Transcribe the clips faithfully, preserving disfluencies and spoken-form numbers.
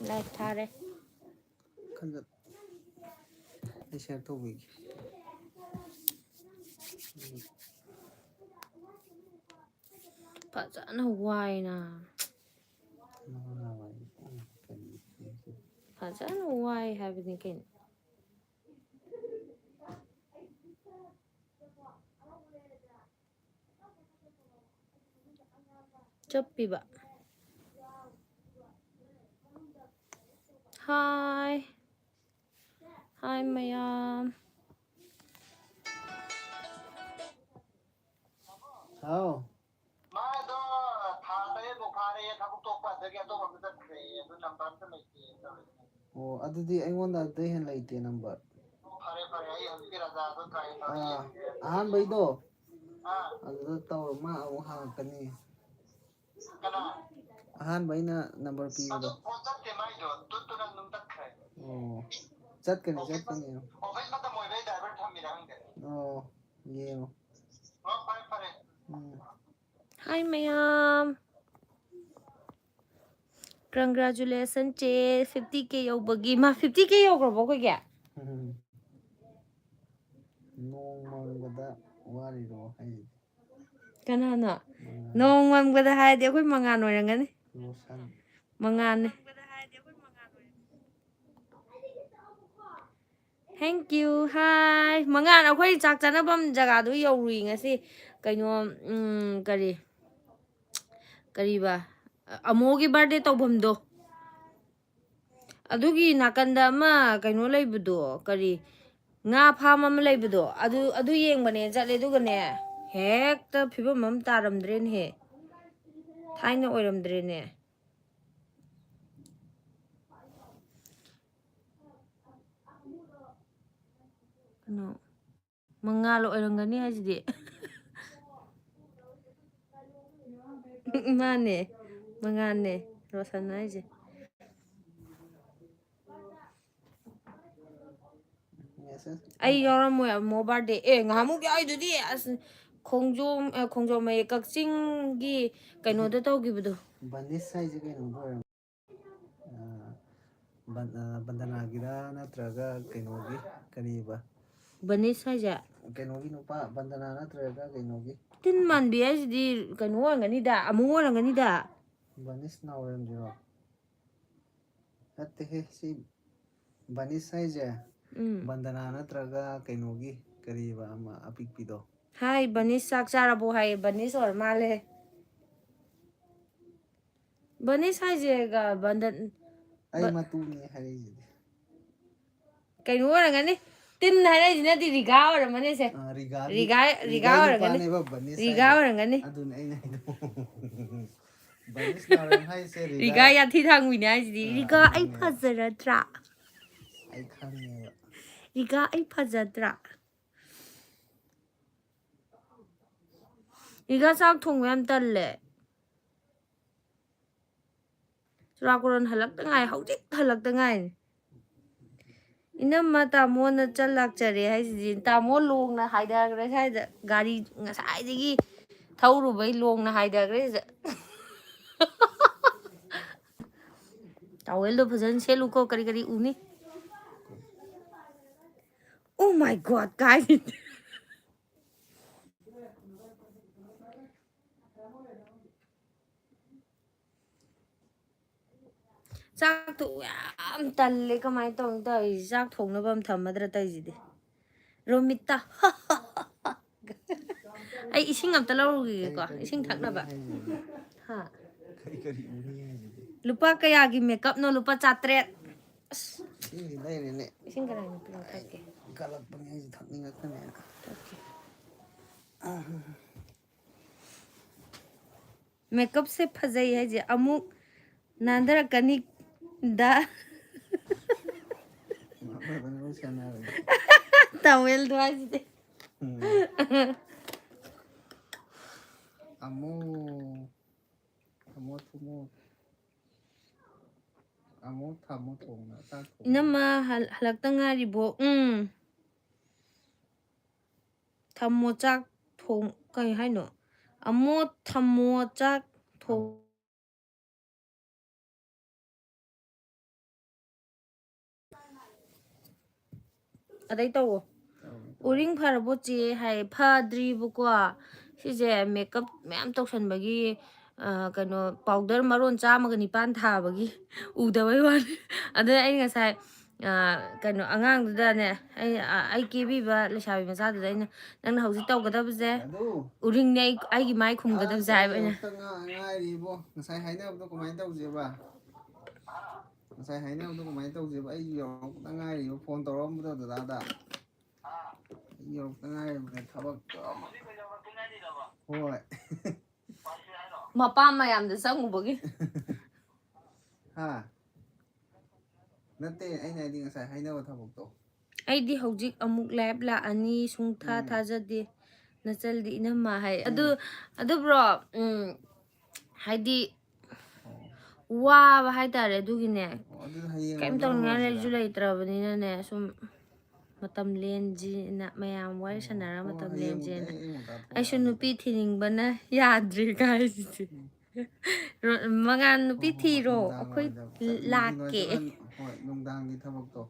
Like ꯊꯥꯔꯦ꯫ ꯈꯟꯖꯠ꯫ ꯑꯩ ꯁꯤꯌꯔ ꯇꯧꯕꯤꯒꯦ꯫ ꯐꯖꯅ ꯋꯥꯏꯅ꯫ ꯐꯖꯅ ꯋꯥꯏ ꯍꯥꯏꯕꯅꯤ ꯀꯩꯅꯣ꯫ ꯆꯞꯄꯤꯕ꯫ ꯍꯥꯏ꯫ ꯍꯥꯏ ꯃꯌꯥꯝ꯫ ꯍꯥꯎ꯫ ꯃꯥꯗꯣ ꯊꯥ ꯇꯔꯦꯠꯃꯨꯛ ꯐꯥꯔꯦ, ꯊꯕꯛ ꯇꯣꯛꯄ, ꯑꯗꯒꯤ ꯑꯇꯣꯞꯄ ꯑꯝꯗ ꯆꯠꯈ꯭ꯔꯦ, ꯑꯗꯨ ꯅꯝꯕꯔ ꯑꯝꯇ ꯂꯩꯇꯦ ꯇꯧꯔꯤꯁꯦ꯫ ꯑꯣ, ꯑꯗꯨꯗꯤ ꯑꯩꯉꯣꯟꯗ ꯑꯗꯨꯗꯩ ꯍꯦꯟꯅ ꯂꯩꯇꯦ ꯅꯝꯕꯔ꯫ ꯐꯔꯦ, ꯐꯔꯦ, ꯑꯩ ꯍꯧꯖꯤꯛꯀꯤ ꯔꯥꯖꯥꯗꯣ ꯇ꯭ꯔꯥꯏ ꯇꯧꯔ ꯑꯥ, ꯌꯦꯡꯒꯦ꯫ ꯑꯍꯥꯟꯕꯩꯗꯣ ꯑꯥ꯫ ꯑꯗꯨꯗ ꯇꯧꯔꯣ, ꯃꯥ ꯑꯃꯨꯛ ꯍꯪꯉꯛꯀꯅꯤ꯫ ꯀꯅꯥ? ꯑꯍꯥꯟꯕ ꯑꯩꯅ ꯅꯝꯕꯔ ꯑꯗꯨ ꯄꯤꯕꯗꯣ꯫ ꯐꯣꯟ ꯆꯠꯇꯦ ꯃꯥꯏꯗꯣ, ꯇꯨꯠ ꯇꯨꯠ ꯑꯗꯨꯝ ꯇꯠꯈ꯭ꯔꯦ꯫ ꯑꯣ, ꯆꯠꯀꯅꯤ, ꯑꯣꯐꯤꯁ ꯆꯠꯀꯅꯤ꯫ ꯑꯣꯐꯤꯁ ꯃꯇꯝ ꯑꯣꯏꯕꯩ ꯗ꯭ꯔꯥꯏꯚꯔ ꯊꯝꯃꯤꯔ ꯈꯪꯗꯦ꯫ ꯑꯣ, ꯌꯦꯡꯉꯣ꯫ ꯑꯣ, ꯐꯔꯦ, ꯐꯔꯦ꯫ ꯎꯝ꯫ ꯍꯥꯏ ꯃꯌꯥꯝ꯫ Congratulation ꯆꯦ, fifty K ꯌꯧꯕꯒꯤ꯫ ꯃꯥ fifty K ꯌꯧꯈ꯭ꯔꯕꯣ ꯑꯩꯈꯣꯏꯒꯤ? ꯎꯝ꯫ ꯅꯣꯡ ꯃꯪꯕꯗ ꯋꯥꯔꯤꯔꯣ ꯍꯥꯏꯁꯤꯗꯤ꯫ ꯀꯅꯥꯅꯣ? ꯃꯉꯥꯜ꯫ ꯅꯣꯡ ꯃꯪꯕꯗ ꯍꯥꯏꯔꯗꯤ ꯑꯩꯈꯣꯏ ꯃꯉꯥꯜ ꯑꯣꯏꯔꯝꯒꯅꯤ꯫ ꯂꯣꯁꯟ꯫ ꯃꯉꯥꯜꯅꯦ꯫ Thank you, hi꯫ ꯃꯉꯥꯜ, ꯑꯩꯈꯣꯏ ꯆꯥꯛ ꯆꯥꯅꯐꯝ ꯖꯒꯥꯗꯨ ꯌꯧꯔꯨꯏ ꯉꯁꯤ꯫ ꯀꯩꯅꯣ, ꯎꯝ, ꯀꯔꯤ, ꯀꯔꯤꯕ, ꯑꯃꯣꯒꯤ birthday ꯇꯧꯐꯝꯗꯣ꯫ ꯑꯗꯨꯒꯤ ꯅꯥꯀꯟꯗ ꯑꯃ ꯀꯩꯅꯣ ꯂꯩꯕꯗꯣ, ꯀꯔꯤ, ꯉꯥ farm ꯑꯃ ꯂꯩꯕꯗꯣ, ꯑꯗꯨ, ꯑꯗꯨ ꯌꯦꯡꯕꯅꯦ ꯆꯠꯂꯦ, ꯑꯗꯨꯒꯅꯦ, ꯍꯦꯛꯇ ꯐꯤꯕꯝ ꯑꯃ ꯇꯥꯔꯝꯗ꯭ꯔꯦꯅꯦꯍꯦ, ꯊꯥꯏꯅ ꯑꯣꯏꯔꯝꯗ꯭ꯔꯦꯅꯦ꯫ ꯀꯩꯅꯣ, ꯃꯉꯥꯜ ꯑꯣꯏꯔꯝꯒꯅꯤ ꯍꯥꯏꯁꯤꯗꯤ꯫ ꯃꯥꯅꯦ, ꯃꯉꯥꯜꯅꯦ, ꯔꯣꯁꯟ ꯍꯥꯏꯁꯦ꯫ ꯑꯩ ꯌꯥꯎꯔꯝꯃꯣꯏ ꯑꯃꯣ birthday꯫ ꯑꯦ, ꯉꯍꯥꯟꯃꯨꯛ ꯌꯥꯎꯏꯗꯨꯗꯤ, ꯑꯁ, ꯈꯣꯡꯖꯣꯝ, ꯑ, ꯈꯣꯡꯖꯣꯝ ꯑꯌꯦ ꯀꯛꯆꯤꯡꯒꯤ ꯀꯩꯅꯣꯗ ꯇꯧꯈꯤꯕꯗꯣ꯫ ꯕꯟꯗꯤꯁ ꯍꯥꯏꯁꯦ ꯀꯩꯅꯣꯗ ꯑꯣꯏꯔꯝ-, ꯑ, ꯕꯟ-, ꯑ, ꯕꯟꯗꯅꯥꯒꯤꯔ ꯅꯠꯇ꯭ꯔꯒ ꯀꯩꯅꯣꯒꯤ, ꯀꯔꯤꯕ? ꯕꯅꯤꯁ ꯍꯥꯏꯁꯦ? ꯀꯩꯅꯣꯒꯤ ꯅꯨꯄꯥ, ꯕꯟꯗꯅꯥ ꯅꯠꯇ꯭ꯔꯒ ꯀꯩꯅꯣꯒꯤ? ꯇꯤꯟ ꯃꯥꯟꯕꯤ ꯍꯥꯏꯁꯤꯗꯤ ꯀꯩꯅꯣ ꯑꯣꯏꯔꯝꯒꯅꯤꯗ, ꯑꯃꯨ ꯑꯣꯏꯔꯝꯒꯅꯤꯗ꯫ ꯕꯅꯤꯁ ꯅꯥꯎꯔꯦꯝꯒꯤꯔꯣ? ꯅꯠꯇꯦꯍꯦ, ꯁꯤ ꯕꯅꯤꯁ ꯍꯥꯏꯁꯦ ꯎꯝ꯫ ꯕꯟꯗꯅꯥ ꯅꯠꯇ꯭ꯔꯒ ꯀꯩꯅꯣꯒꯤ, ꯀꯔꯤꯕ ꯑꯃ ꯑꯄꯤꯛꯄꯤꯗꯣ? ꯍꯥꯏ, ꯕꯅꯤꯁ ꯆꯥꯛ ꯆꯥꯔꯕꯣ ꯍꯥꯏꯌꯦ, ꯕꯅꯤꯁ ꯑꯣꯏꯔ ꯃꯥꯜꯂꯦ꯫ ꯕꯅꯤꯁ ꯍꯥꯏꯁꯦ ꯒ-, ꯕꯟꯗꯟ-, ꯑꯩ ꯕ-, ꯃꯇꯨꯅꯦ ꯍꯥꯏꯔꯛꯏꯁꯤꯗꯤ꯫ ꯀꯩꯅꯣ ꯑꯣꯏꯔꯝꯒꯅꯤ, ꯇꯤꯟ ꯍꯥꯏꯔꯛꯏꯁꯤꯅꯗꯤ ꯔꯤꯒꯥ ꯑꯣꯏꯔꯝꯃꯅꯤꯁꯦ꯫ ꯑ, ꯔꯤꯒꯥꯒꯤ, ꯔꯤꯒꯥ, ꯔꯤꯒꯥ ꯔꯤꯒꯥꯒꯤ ꯑꯣꯏꯔꯝꯒꯅꯤ꯫ ꯅꯨꯄꯥꯅꯦꯕ ꯕꯅꯤꯁ ꯔꯤꯒꯥ ꯍꯥꯏꯗꯣ꯫ ꯑꯣꯏꯔꯝꯒꯅꯤ꯫ ꯑꯗꯨꯅꯦ ꯑꯩꯅ ꯍꯥꯏꯗꯣ꯫ ꯕꯅꯤꯁ ꯅꯥꯎꯔꯦꯝ ꯍꯥꯏꯁꯦ ꯔꯤꯒꯥ꯫ ꯔꯤꯒꯥ ꯌꯥꯊꯤ ꯊꯥꯡꯕꯤꯅꯦ ꯍꯥꯏꯁꯤꯗꯤ꯫ ꯑ, ꯔꯤꯒꯥ, ꯑꯩ ꯑꯗꯨꯅꯦ꯫ ꯐꯖꯔꯗ꯭ꯔꯥ? ꯑꯩ ꯈꯪꯉꯦꯕ꯫ ꯔꯤꯒꯥ, ꯑꯩ ꯐꯖꯗ꯭ꯔꯥ? ꯔꯤꯒꯥ, ꯆꯥꯛ ꯊꯣꯡꯕ ꯌꯥꯝ ꯇꯜꯂꯦ꯫ ꯆꯨꯔꯥꯀꯣꯔꯣꯟ ꯍꯜꯂꯛꯇ ꯉꯥꯏ, ꯍꯧꯖꯤꯛ ꯍꯜꯂꯛꯇ ꯉꯥꯏꯔꯤ꯫ ꯏꯅꯝꯃ, ꯇꯥꯃꯣꯅ ꯆꯠ ꯂꯥꯛꯆꯔꯦ ꯍꯥꯏꯁꯤꯗꯤ꯫ ꯇꯥꯃꯣ ꯂꯣꯡꯅ ꯍꯥꯏꯊꯈ꯭ꯔꯦ ꯁ꯭ꯋꯥꯏꯗ꯫ ꯒꯥꯔꯤ ꯉꯁꯥꯏꯗꯒꯤ ꯊꯧꯔꯨꯕꯩ ꯂꯣꯡꯅ ꯍꯥꯏꯊꯈ꯭ꯔꯦ ꯁꯤꯗ꯫ ꯇꯥꯋꯦꯜꯗꯣ ꯐꯖꯅ ꯁꯦꯠꯂꯨꯀꯣ, ꯀꯔꯤ ꯀꯔꯤ ꯎꯅꯤ꯫ Oh my God, ꯀꯥꯏ? ꯆꯥꯛ ꯊꯣꯡ ꯌꯥꯝ ꯇꯜꯂꯦ꯫ ꯀꯃꯥꯏꯅ ꯇꯧꯅꯤ ꯇꯧꯔꯤꯁꯦ? ꯆꯥꯛ ꯊꯣꯡꯅꯕ ꯑꯃ ꯊꯝꯃꯗ꯭ꯔꯥ ꯇꯧꯔꯤꯁꯤꯗꯤ꯫ ꯔꯣꯃꯤꯇꯥ꯫ ꯑꯩ ꯏꯁꯤꯡ ꯑꯝꯇ ꯂꯧꯔꯨꯈꯤꯒꯦꯀꯣ, ꯀꯔꯤ ꯀꯔꯤ ꯏꯁꯤꯡ ꯎꯅꯤ ꯊꯛꯅꯕ꯫ ꯍꯥꯏꯁꯤꯕꯣ? ꯍꯥ? ꯀꯔꯤ ꯀꯔꯤ ꯎꯅꯤ ꯍꯥꯏꯁꯤꯗꯤ? ꯂꯨꯄꯥ ꯀꯌꯥꯒꯤ makeupꯅꯣ? ꯂꯨꯄꯥ ꯆꯥꯇ꯭ꯔꯦꯠ꯫ ꯑꯁ, ꯏꯁꯤꯡꯗꯤ ꯂꯩꯔꯦꯅꯦ꯫ ꯏꯁꯤꯡ ꯀꯅꯥꯒꯤꯅꯣ? ꯄꯤꯔꯛꯑꯣ, ꯊꯛꯀꯦ꯫ ꯀꯜꯂꯛꯄꯅꯦ ꯑꯩꯁꯦ ꯊꯛꯅꯤꯡꯉꯛꯇꯅꯦꯅ꯫ ꯊꯛꯀꯦ꯫ Makeupꯁꯦ ꯐꯖꯩ ꯍꯥꯏꯁꯦ ꯑꯃꯨꯛ ꯅꯥꯟꯊꯔꯛꯀꯅꯤ ꯗ꯫ ꯉꯥꯡꯅꯕꯅ ꯂꯣꯏ ꯁꯦꯝꯅꯔꯦ꯫ Towelꯗꯣ ꯍꯥꯏꯁꯤꯗꯤ꯫ ꯎꯝ꯫ ꯑꯃꯨ, ꯑꯃꯨ ꯊꯨꯃꯨ, ꯑꯃꯨ ꯊꯝꯃꯨ ꯊꯣꯡꯅ ꯆꯥꯛ ꯊꯣꯡꯅ꯫ ꯏꯅꯝꯃ ꯍꯜ-, ꯍꯜꯂꯛꯇ ꯉꯥꯏꯔꯤꯕꯣ? ꯎꯝ꯫ ꯊꯝꯃꯣ ꯆꯥꯛ ꯊꯣꯡ-, ꯀꯩ ꯍꯥꯏꯅꯣ? ꯑꯃꯣ ꯊꯝꯃꯣ ꯆꯥꯛ ꯊꯣꯡ-, ꯑꯗꯩ ꯇꯧꯋꯣ꯫ ꯇꯧꯔꯦ, ꯇꯧꯔꯦ꯫ ꯎꯔꯤꯡ ꯐꯔꯕꯣ ꯆꯦ? ꯍꯥꯏ ꯐꯗ꯭ꯔꯤꯕꯀꯣ꯫ ꯁꯤꯁꯦ ꯃꯦꯀꯞ ꯃꯌꯥꯝ ꯇꯧꯁꯟꯕꯒꯤ, ꯑ, ꯀꯩꯅꯣ, ꯄꯥꯎꯗꯔ ꯃꯔꯣꯟ ꯆꯥꯝꯃꯒ ꯅꯤꯄꯥꯟ ꯊꯥꯕꯒꯤ ꯎꯗꯕꯩ ꯋꯥꯅꯤ꯫ ꯑꯗꯨꯅ ꯑꯩ ꯉꯁꯥꯏ, ꯑ, ꯀꯩꯅꯣ, ꯑꯉꯥꯡꯗꯨꯗꯅꯦ, ꯑꯩ, ꯑ, ꯑꯩ ꯀꯦꯕꯤꯕ ꯂꯩꯁꯥꯕꯤ ꯃꯆꯥꯗꯨꯗ ꯑꯩꯅ, "ꯅꯪꯅ ꯍꯧꯖꯤꯛ ꯇꯧꯒꯗꯕꯁꯦ ꯑꯗꯨ ꯎꯔꯤꯡꯅꯦ, ꯑꯩ, ꯑꯩꯒꯤ ꯃꯥꯏ ꯈꯨꯝꯒꯗꯕꯁꯦ," ꯑꯁ, ꯍꯥꯏꯕ ꯑꯩꯅ꯫ ꯑꯩ ꯌꯧꯔꯛꯇ ꯉꯥ-, ꯉꯥꯏꯔꯤꯕꯣ꯫ ꯉꯁꯥꯏ ꯍꯥꯏꯅꯕꯗꯣ ꯀꯃꯥꯏꯅ ꯇꯧꯁꯦꯕ? ꯉꯁꯥꯏ ꯍꯥꯏꯅꯕꯗꯣ ꯀꯃꯥꯏꯅ ꯇꯧꯁꯦꯕ? ꯑꯩꯁꯨ ꯌꯧꯔꯛꯇ ꯉꯥꯏꯔꯤꯕ, ꯐꯣꯟ ꯇꯧꯔꯛꯑꯝꯕꯗꯣ ꯗꯗꯥꯗ꯫ ꯑꯩ ꯌꯧꯔꯛꯇ ꯉꯥꯏꯔꯤꯕꯅꯦ, ꯊꯕꯛꯇꯣ꯫ ꯍꯣꯏ꯫ ꯃꯄꯥ ꯃꯌꯥꯝꯗ ꯆꯪꯉꯨꯕꯒꯤ꯫ ꯍꯥ? ꯅꯠꯇꯦ, ꯑꯩꯅ ꯍꯥꯏꯗꯤ ꯉꯁꯥꯏ ꯍꯥꯏꯅꯕ ꯊꯕꯛꯇꯣ꯫ ꯑꯩꯗꯤ ꯍꯧꯖꯤꯛ ꯑꯃꯨꯛ ꯂꯥꯏꯞ ꯂꯥꯛꯑꯅꯤ, ꯁꯨꯡꯊꯥ ꯎꯝ꯫ ꯊꯥꯖꯗꯦ꯫ ꯅꯆꯜꯗꯤ ꯏꯅꯝꯃ ꯍꯥꯏ꯫ ꯑꯗꯨ, ꯎꯝ꯫ ꯑꯗꯨ ꯕ꯭ꯔꯣ, ꯎꯝ, ꯍꯥꯏꯗꯤ ꯑꯣ꯫ ꯋꯥꯕ ꯍꯥꯏꯇꯥꯔꯦ ꯑꯗꯨꯒꯤꯅꯦ꯫ ꯑꯣ, ꯑꯗꯨꯗꯤ ꯍꯌꯦꯡ ꯀꯩꯝ ꯑꯣꯏꯅ ꯇꯧꯅꯤꯡꯉꯥꯏ ꯍꯧꯔꯁꯤꯔꯥ? ꯂꯩꯁꯨ ꯂꯩꯇ꯭ꯔꯕꯅꯤꯅꯅꯦ, ꯁꯨꯝ ꯃꯇꯝ ꯂꯦꯟꯁꯤꯅ, ꯃꯌꯥꯝ ꯋꯥꯔꯤ ꯑꯣ, ꯁꯥꯟꯅꯔ ꯍꯣꯏ, ꯃꯇꯝ ꯍꯌꯦꯡꯕꯨꯗꯤ ꯂꯦꯟꯁꯦꯅ꯫ ꯑꯩ ꯑꯌꯨꯛ ꯉꯟꯇꯥ ꯑꯩꯁꯨ ꯊꯣꯛꯂꯛꯑꯒꯦ꯫ ꯅꯨꯄꯤ ꯊꯤꯅꯤꯡꯕꯅ ꯌꯥꯗ꯭ꯔꯦ ꯀꯥꯏꯁꯤꯗꯤ꯫ ꯎꯝ꯫ ꯔꯣ-, ꯃꯉꯥꯜ, ꯅꯨꯄꯤ ꯍꯣꯏ, ꯍꯣꯏ, ꯍꯣꯏ, ꯊꯤꯔꯣ, ꯅꯨꯡꯗꯥꯡ ꯑꯩꯈꯣꯏ ꯋꯥꯏꯔꯝꯗ ꯆꯠ-, ꯅꯨꯡꯊꯤꯜ ꯋꯥꯏ ꯂꯥꯛꯀꯦ꯫ ꯆꯠꯂ-, ꯍꯣꯏ, ꯅꯨꯡꯗꯥꯡꯒꯤ ꯊꯕꯛꯇꯣ꯫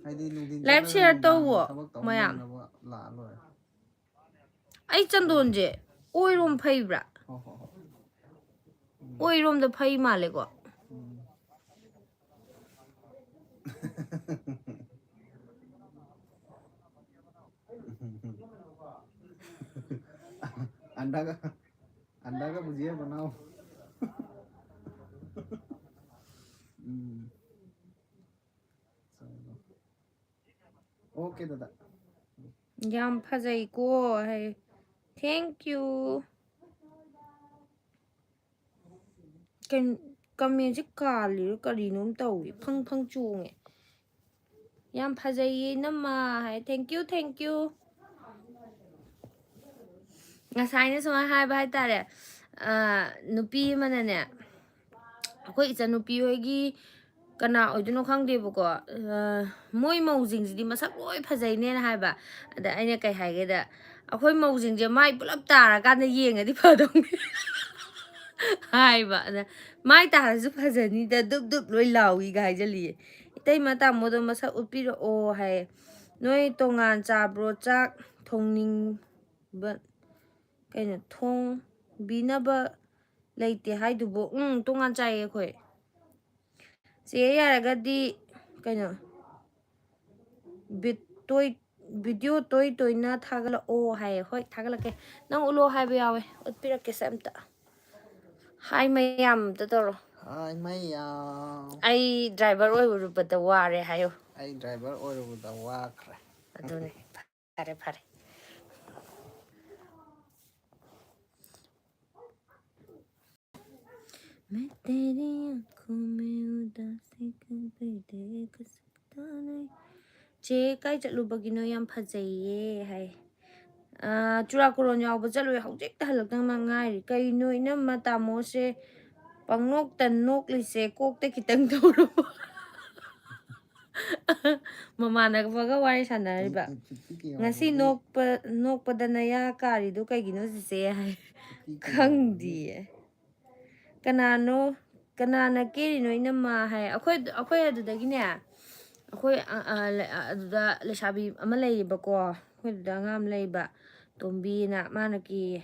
ꯍꯥꯏꯗꯤ ꯅꯨꯡꯊꯤꯜ ꯂꯥꯏꯚ ꯆꯠꯂꯒ ꯁꯤꯌꯔ ꯅꯨꯡꯗꯥꯡꯒꯤ ꯇꯧꯋꯣ, ꯊꯕꯛ ꯇꯧ ꯃꯌꯥꯝ꯫ ꯅꯪꯅꯕ ꯂꯥꯛꯑ ꯂꯣꯏꯔꯦ꯫ ꯑꯩ ꯆꯟꯗꯣꯟꯁꯦ ꯑꯣꯏꯔꯣꯝ ꯐꯩꯕ꯭ꯔꯥ? ꯍꯣꯏ, ꯍꯣꯏ, ꯍꯣꯏ꯫ ꯎꯝ꯫ ꯑꯣꯏꯔꯣꯝꯗ ꯐꯩ ꯃꯥꯜꯂꯦꯀꯣ? ꯎꯝ꯫ अंडा का, अंडा का भुजिया बनाओ। ꯎꯝ꯫ Okay, ꯗꯗꯥ꯫ ꯌꯥꯝ ꯐꯖꯩꯀꯣ ꯍꯥꯏ꯫ Thank you꯫ ꯀꯩꯅꯣ, ꯀꯃꯦꯟꯁꯦ ꯀꯥꯜꯂꯤꯔꯣ ꯀꯔꯤꯅꯣꯝ ꯇꯧꯏ, ꯐꯪ ꯐꯪ ꯆꯣꯡꯉꯦ꯫ "ꯌꯥꯝ ꯐꯖꯩꯌꯦ ꯏꯅꯝꯃ" ꯍꯥꯏ꯫ Thank you, thank you꯫ ꯉꯁꯥꯏꯅ ꯁꯨꯃꯥꯏꯅ ꯍꯥꯏꯕ ꯍꯥꯏꯇꯥꯔꯦ, ꯑ, ꯅꯨꯄꯤ ꯑꯃꯅꯅꯦ, ꯑꯩꯈꯣꯏ ꯏꯆꯟꯅꯨꯄꯤ ꯍꯣꯏꯒꯤ ꯀꯅꯥ ꯑꯣꯏꯗꯣꯏꯅꯣ ꯈꯪꯗꯦꯕꯀꯣ, ꯑ, ꯃꯣꯏ ꯃꯧꯁꯤꯡꯁꯤꯗꯤ ꯃꯁꯛ ꯂꯣꯏ ꯐꯖꯩꯅꯦꯅ ꯍꯥꯏꯕ꯫ ꯑꯗ ꯑꯩꯅ ꯀꯩ ꯍꯥꯏꯒꯦꯗ, "ꯑꯩꯈꯣꯏ ꯃꯧꯁꯤꯡꯁꯦ ꯃꯥꯏ ꯄꯨꯂꯞ ꯇꯥꯔꯀꯥꯟꯗ ꯌꯦꯡꯉꯗꯤ ꯐꯗꯧꯅꯤ" ꯍꯥꯏꯕ꯫ ꯑꯗ, "ꯃꯥꯏ ꯇꯥꯔꯁꯨ ꯐꯖꯅꯤꯗ, ꯗꯨꯞ ꯗꯨꯞ ꯂꯣꯏ ꯂꯥꯎꯏꯒ" ꯍꯥꯏꯖꯜꯂꯤꯌꯦ꯫ ꯏꯇꯩꯃ ꯇꯥꯃꯣꯗꯣ ꯃꯁꯛ ꯎꯠꯄꯤꯔꯛꯑꯣ ꯍꯥꯏꯌꯦ꯫ ꯅꯣꯏ ꯇꯣꯉꯥꯟ ꯆꯥꯕ꯭ꯔꯣ? ꯆꯥꯛ ꯊꯣꯡꯅꯤꯡꯕ, ꯀꯩꯅꯣ, ꯊꯣꯡꯕꯤꯅꯕ ꯂꯩꯇꯦ ꯍꯥꯏꯗꯨꯕꯨ? ꯎꯝ, ꯇꯣꯉꯥꯟ ꯆꯥꯏꯌꯦ ꯑꯩꯈꯣꯏ꯫ ꯆꯦ, ꯌꯥꯔꯒꯗꯤ, ꯀꯩꯅꯣ, ꯕꯤꯠ ꯇꯣꯏ-, ꯚꯤꯗꯤꯑꯣ ꯇꯣꯏ ꯇꯣꯏꯅ ꯊꯥꯒꯠꯂꯛꯑꯣ ꯍꯥꯏꯌꯦ꯫ ꯍꯣꯏ, ꯊꯥꯒꯠꯂꯛꯀꯦ꯫ ꯅꯪ ꯎꯠꯂꯣ ꯍꯥꯏꯕ ꯌꯥꯎꯋꯦ, ꯎꯠꯄꯤꯔꯛꯀꯦꯁꯦ ꯑꯝꯇ꯫ ꯍꯥꯏ ꯃꯌꯥꯝ ꯑꯝꯇ ꯇꯧꯔꯣ꯫ ꯍꯥꯏ ꯃꯌꯥꯝ꯫ ꯑꯩ ꯗ꯭ꯔꯥꯏꯚꯔ ꯑꯣꯏꯔꯨꯕꯗ ꯋꯥꯔꯦ ꯍꯥꯏꯌꯣ꯫ ꯑꯩ ꯗ꯭ꯔꯥꯏꯚꯔ ꯑꯣꯏꯔꯨꯕꯗ ꯋꯥꯈ꯭ꯔꯦ꯫ ꯑꯗꯨꯅꯦ꯫ ꯐꯔꯦ, ꯐꯔꯦ꯫ मैं तेरी आँखों में उदासी कभी देख सकता नहीं। ꯆꯦ, ꯀꯥꯏ ꯆꯠꯂꯨꯕꯒꯤꯅꯣ? ꯌꯥꯝ ꯐꯖꯩꯌꯦ ꯍꯥꯏ꯫ ꯑꯥ, ꯆꯨꯔꯥꯀꯣꯔꯣꯟ ꯌꯥꯎꯕ ꯆꯠꯂꯨꯏ, ꯍꯧꯖꯤꯛꯇ ꯍꯜꯂꯛꯇ ꯉꯥꯏꯔꯤ꯫ ꯀꯩꯅꯣ ꯏꯅꯝꯃ ꯇꯥꯃꯣꯁꯦ ꯄꯪꯅꯣꯛꯇ ꯅꯣꯛꯂꯤꯁꯦ? ꯀꯣꯛꯇ ꯈꯤꯇꯪ ꯇꯧꯔꯕꯣ? ꯃꯃꯥꯟꯅꯕꯒ ꯋꯥꯔꯤ ꯁꯥꯟꯅꯔꯤꯕ꯫ ꯉꯁꯤ ꯅꯣꯛꯄ, ꯅꯣꯛꯄꯗ ꯅꯌꯥ ꯀꯥꯔꯤꯗꯣ ꯀꯩꯒꯤꯅꯣ ꯆꯤꯆꯦ ꯍꯥꯏ꯫ ꯈꯪꯗꯤꯌꯦ꯫ ꯀꯅꯥꯅꯣ, ꯀꯅꯥꯅ ꯀꯦꯔꯤꯅꯣ ꯏꯅꯝꯃ ꯍꯥꯏ꯫ ꯑꯩꯈꯣꯏ, ꯑꯩꯈꯣꯏ ꯑꯗꯨꯗꯒꯤꯅꯦ, ꯑꯩꯈꯣꯏ, ꯑ, ꯑ, ꯂꯩ-, ꯑ, ꯑꯗꯨꯗ ꯂꯩꯁꯥꯕꯤ ꯑꯃ ꯂꯩꯌꯦꯕꯀꯣ, ꯑꯩꯈꯣꯏ ꯑꯗꯨꯗ ꯑꯉꯥꯡ ꯑꯃ ꯂꯩꯕ, ꯇꯣꯝꯕꯤꯅ, ꯃꯥꯅ ꯀꯦꯌꯦ꯫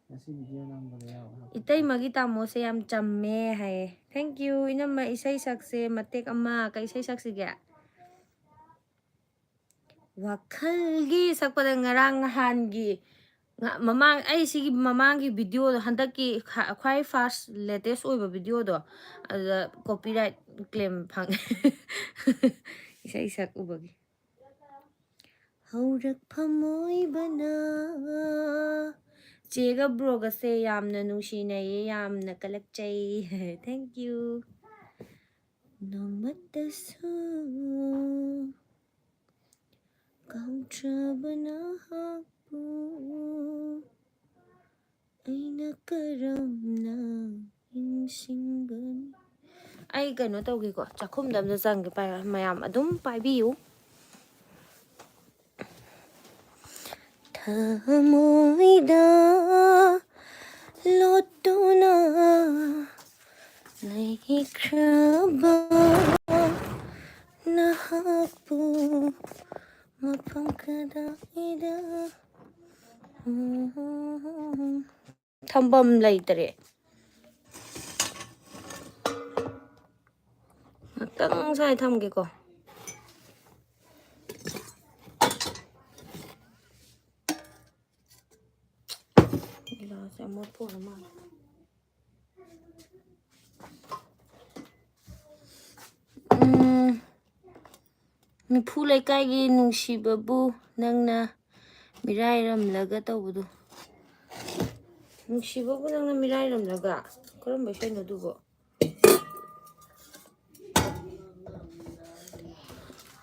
ꯉꯁꯤ ꯚꯤꯗꯤꯑꯣ ꯅꯝꯕꯗ ꯌꯥꯎꯕ ꯍꯥꯞꯄꯛꯀꯦ꯫ ꯏꯇꯩꯃꯒꯤ ꯇꯥꯃꯣꯁꯦ ꯌꯥꯝ ꯆꯝꯃꯦ ꯍꯥꯏꯌꯦ꯫ Thank you ꯏꯅꯝꯃ, ꯏꯁꯩ ꯁꯛꯁꯦ ꯃꯇꯦꯛ ꯑꯃ꯫ ꯀꯩ ꯏꯁꯩ ꯁꯛꯁꯤꯒꯦ? ꯋꯥꯈꯜꯒꯤ ꯁꯛꯄꯗ ꯉꯔꯥꯡ ꯅꯍꯥꯟꯒꯤ, ꯉ-, ꯃꯃꯥꯡ, ꯑꯩ ꯁꯤꯒꯤ ꯃꯃꯥꯡꯒꯤ ꯚꯤꯗꯤꯑꯣꯗꯣ, ꯍꯟꯗꯛꯀꯤ ꯈ-, ꯈ꯭ꯋꯥꯏ first latest ꯑꯣꯏꯕ ꯚꯤꯗꯤꯑꯣꯗꯣ, ꯑꯗꯨꯗ copyright claim ꯐꯪꯉꯦ꯫ ꯏꯁꯩ ꯁꯛꯎꯕꯒꯤ꯫ ꯍꯧꯔꯛꯐꯝ ꯑꯣꯏꯕꯅ꯫ ꯆꯦꯒ ꯕ꯭ꯔꯣꯒꯁꯦ ꯌꯥꯝꯅ ꯅꯨꯡꯁꯤꯅꯩꯌꯦ, ꯌꯥꯝꯅ ꯀꯂꯛꯆꯩ꯫ Thank you꯫ ꯅꯣꯡꯃꯇꯁꯨ ꯀꯥꯎꯗ꯭ꯔꯕ ꯅꯍꯥꯛꯄꯨ ꯑꯩꯅ ꯀꯔꯝꯅ ꯅꯤꯡꯁꯤꯡꯒꯅꯤ? ꯑꯩ ꯀꯩꯅꯣ ꯇꯧꯒꯦꯀꯣ, ꯆꯥꯛꯈꯨꯝꯗ ꯑꯝꯇ ꯆꯪꯒꯦ, ꯄꯥꯏ-, ꯃꯌꯥꯝ ꯑꯗꯨꯝ ꯄꯥꯏꯕꯤꯌꯨ꯫ ꯊꯃꯣꯏꯗ ꯂꯣꯠꯇꯨꯅ ꯂꯩꯈ꯭ꯔꯕ ꯃꯍꯥꯛꯄꯨ ꯃꯐꯝ ꯀꯗꯥꯏꯗ? ꯎꯝ꯫ ꯊꯝꯐꯝ ꯂꯩꯇꯔꯦ꯫ ꯉꯥꯛꯇꯪ ꯁ꯭ꯋꯥꯏ ꯊꯝꯒꯦꯀꯣ꯫ ꯒꯤꯂꯥꯁꯁꯦ ꯑꯃꯣꯠꯄ ꯑꯣꯏꯔ ꯃꯥꯜꯂꯦ꯫ ꯎꯝ, ꯃꯤꯐꯨ ꯂꯩꯀꯥꯏꯒꯤ ꯅꯨꯡꯁꯤꯕꯕꯨ ꯅꯪꯅ ꯃꯤꯔꯥꯏꯔꯝꯂꯒ ꯇꯧꯕꯗꯣ꯫ ꯅꯨꯡꯁꯤꯕꯕꯨ ꯅꯪꯅ ꯃꯤꯔꯥꯏꯔꯝꯂꯒ? ꯀꯔꯝꯕ ꯏꯁꯩꯅꯣ ꯑꯗꯨꯕꯣ?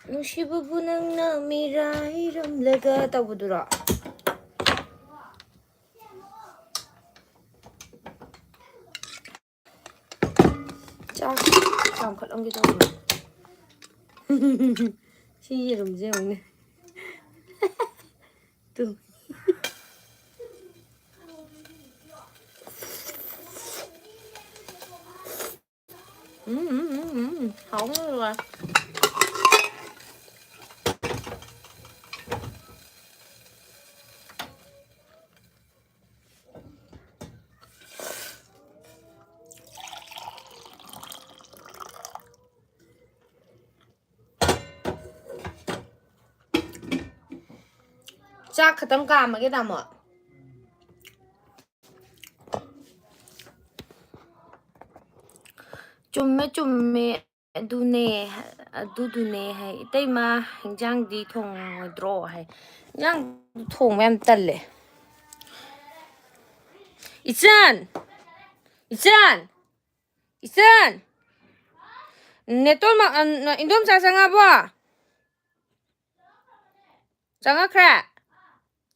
ꯅꯨꯡꯁꯤꯕꯕꯨ ꯅꯪꯅ ꯃꯤꯔꯥꯏꯔꯝꯂꯒ ꯇꯧꯕꯗꯨꯔꯣ? ꯆꯥꯛ ꯆꯥꯝꯈꯠꯂꯝꯒꯦ ꯇꯧꯕꯅꯦ꯫ ꯁꯤ ꯌꯦꯔꯨꯝꯁꯦ ꯌꯦꯡꯉꯨꯅꯦ꯫ ꯇꯨ꯫ ꯎꯝ, ꯎꯝ, ꯎꯝ, ꯎꯝ꯫ ꯍꯥꯎꯕꯅ ꯂꯣꯏꯔꯦ꯫ ꯆꯥꯛ ꯈꯛꯇꯪ ꯀꯥꯝꯃꯒꯦ, ꯇꯥꯃꯣ꯫ ꯆꯨꯝꯃꯦ, ꯆꯨꯝꯃꯦ꯫ ꯑꯗꯨꯅꯦ, ꯑꯗꯨꯗꯨꯅꯦ ꯍꯥꯏ꯫ "ꯏꯇꯩꯃ, ꯍꯤꯟꯖꯥꯡꯗꯤ ꯊꯣꯡꯉꯣꯏꯗ꯭ꯔꯣ?" ꯍꯥꯏ꯫ ꯍꯤꯟꯖꯥꯡ ꯊꯣꯡꯕ ꯌꯥꯝ ꯇꯜꯂꯦ꯫ ꯏꯆꯟ! ꯏꯆꯟ! ꯏꯆꯟ! ꯅꯦꯇꯣꯟ ꯃ-, ꯑ, ꯏꯟꯗꯣꯝꯆꯥ ꯆꯪꯉꯛꯑꯕꯣ? ꯆꯪꯉꯛꯈ꯭ꯔꯦ?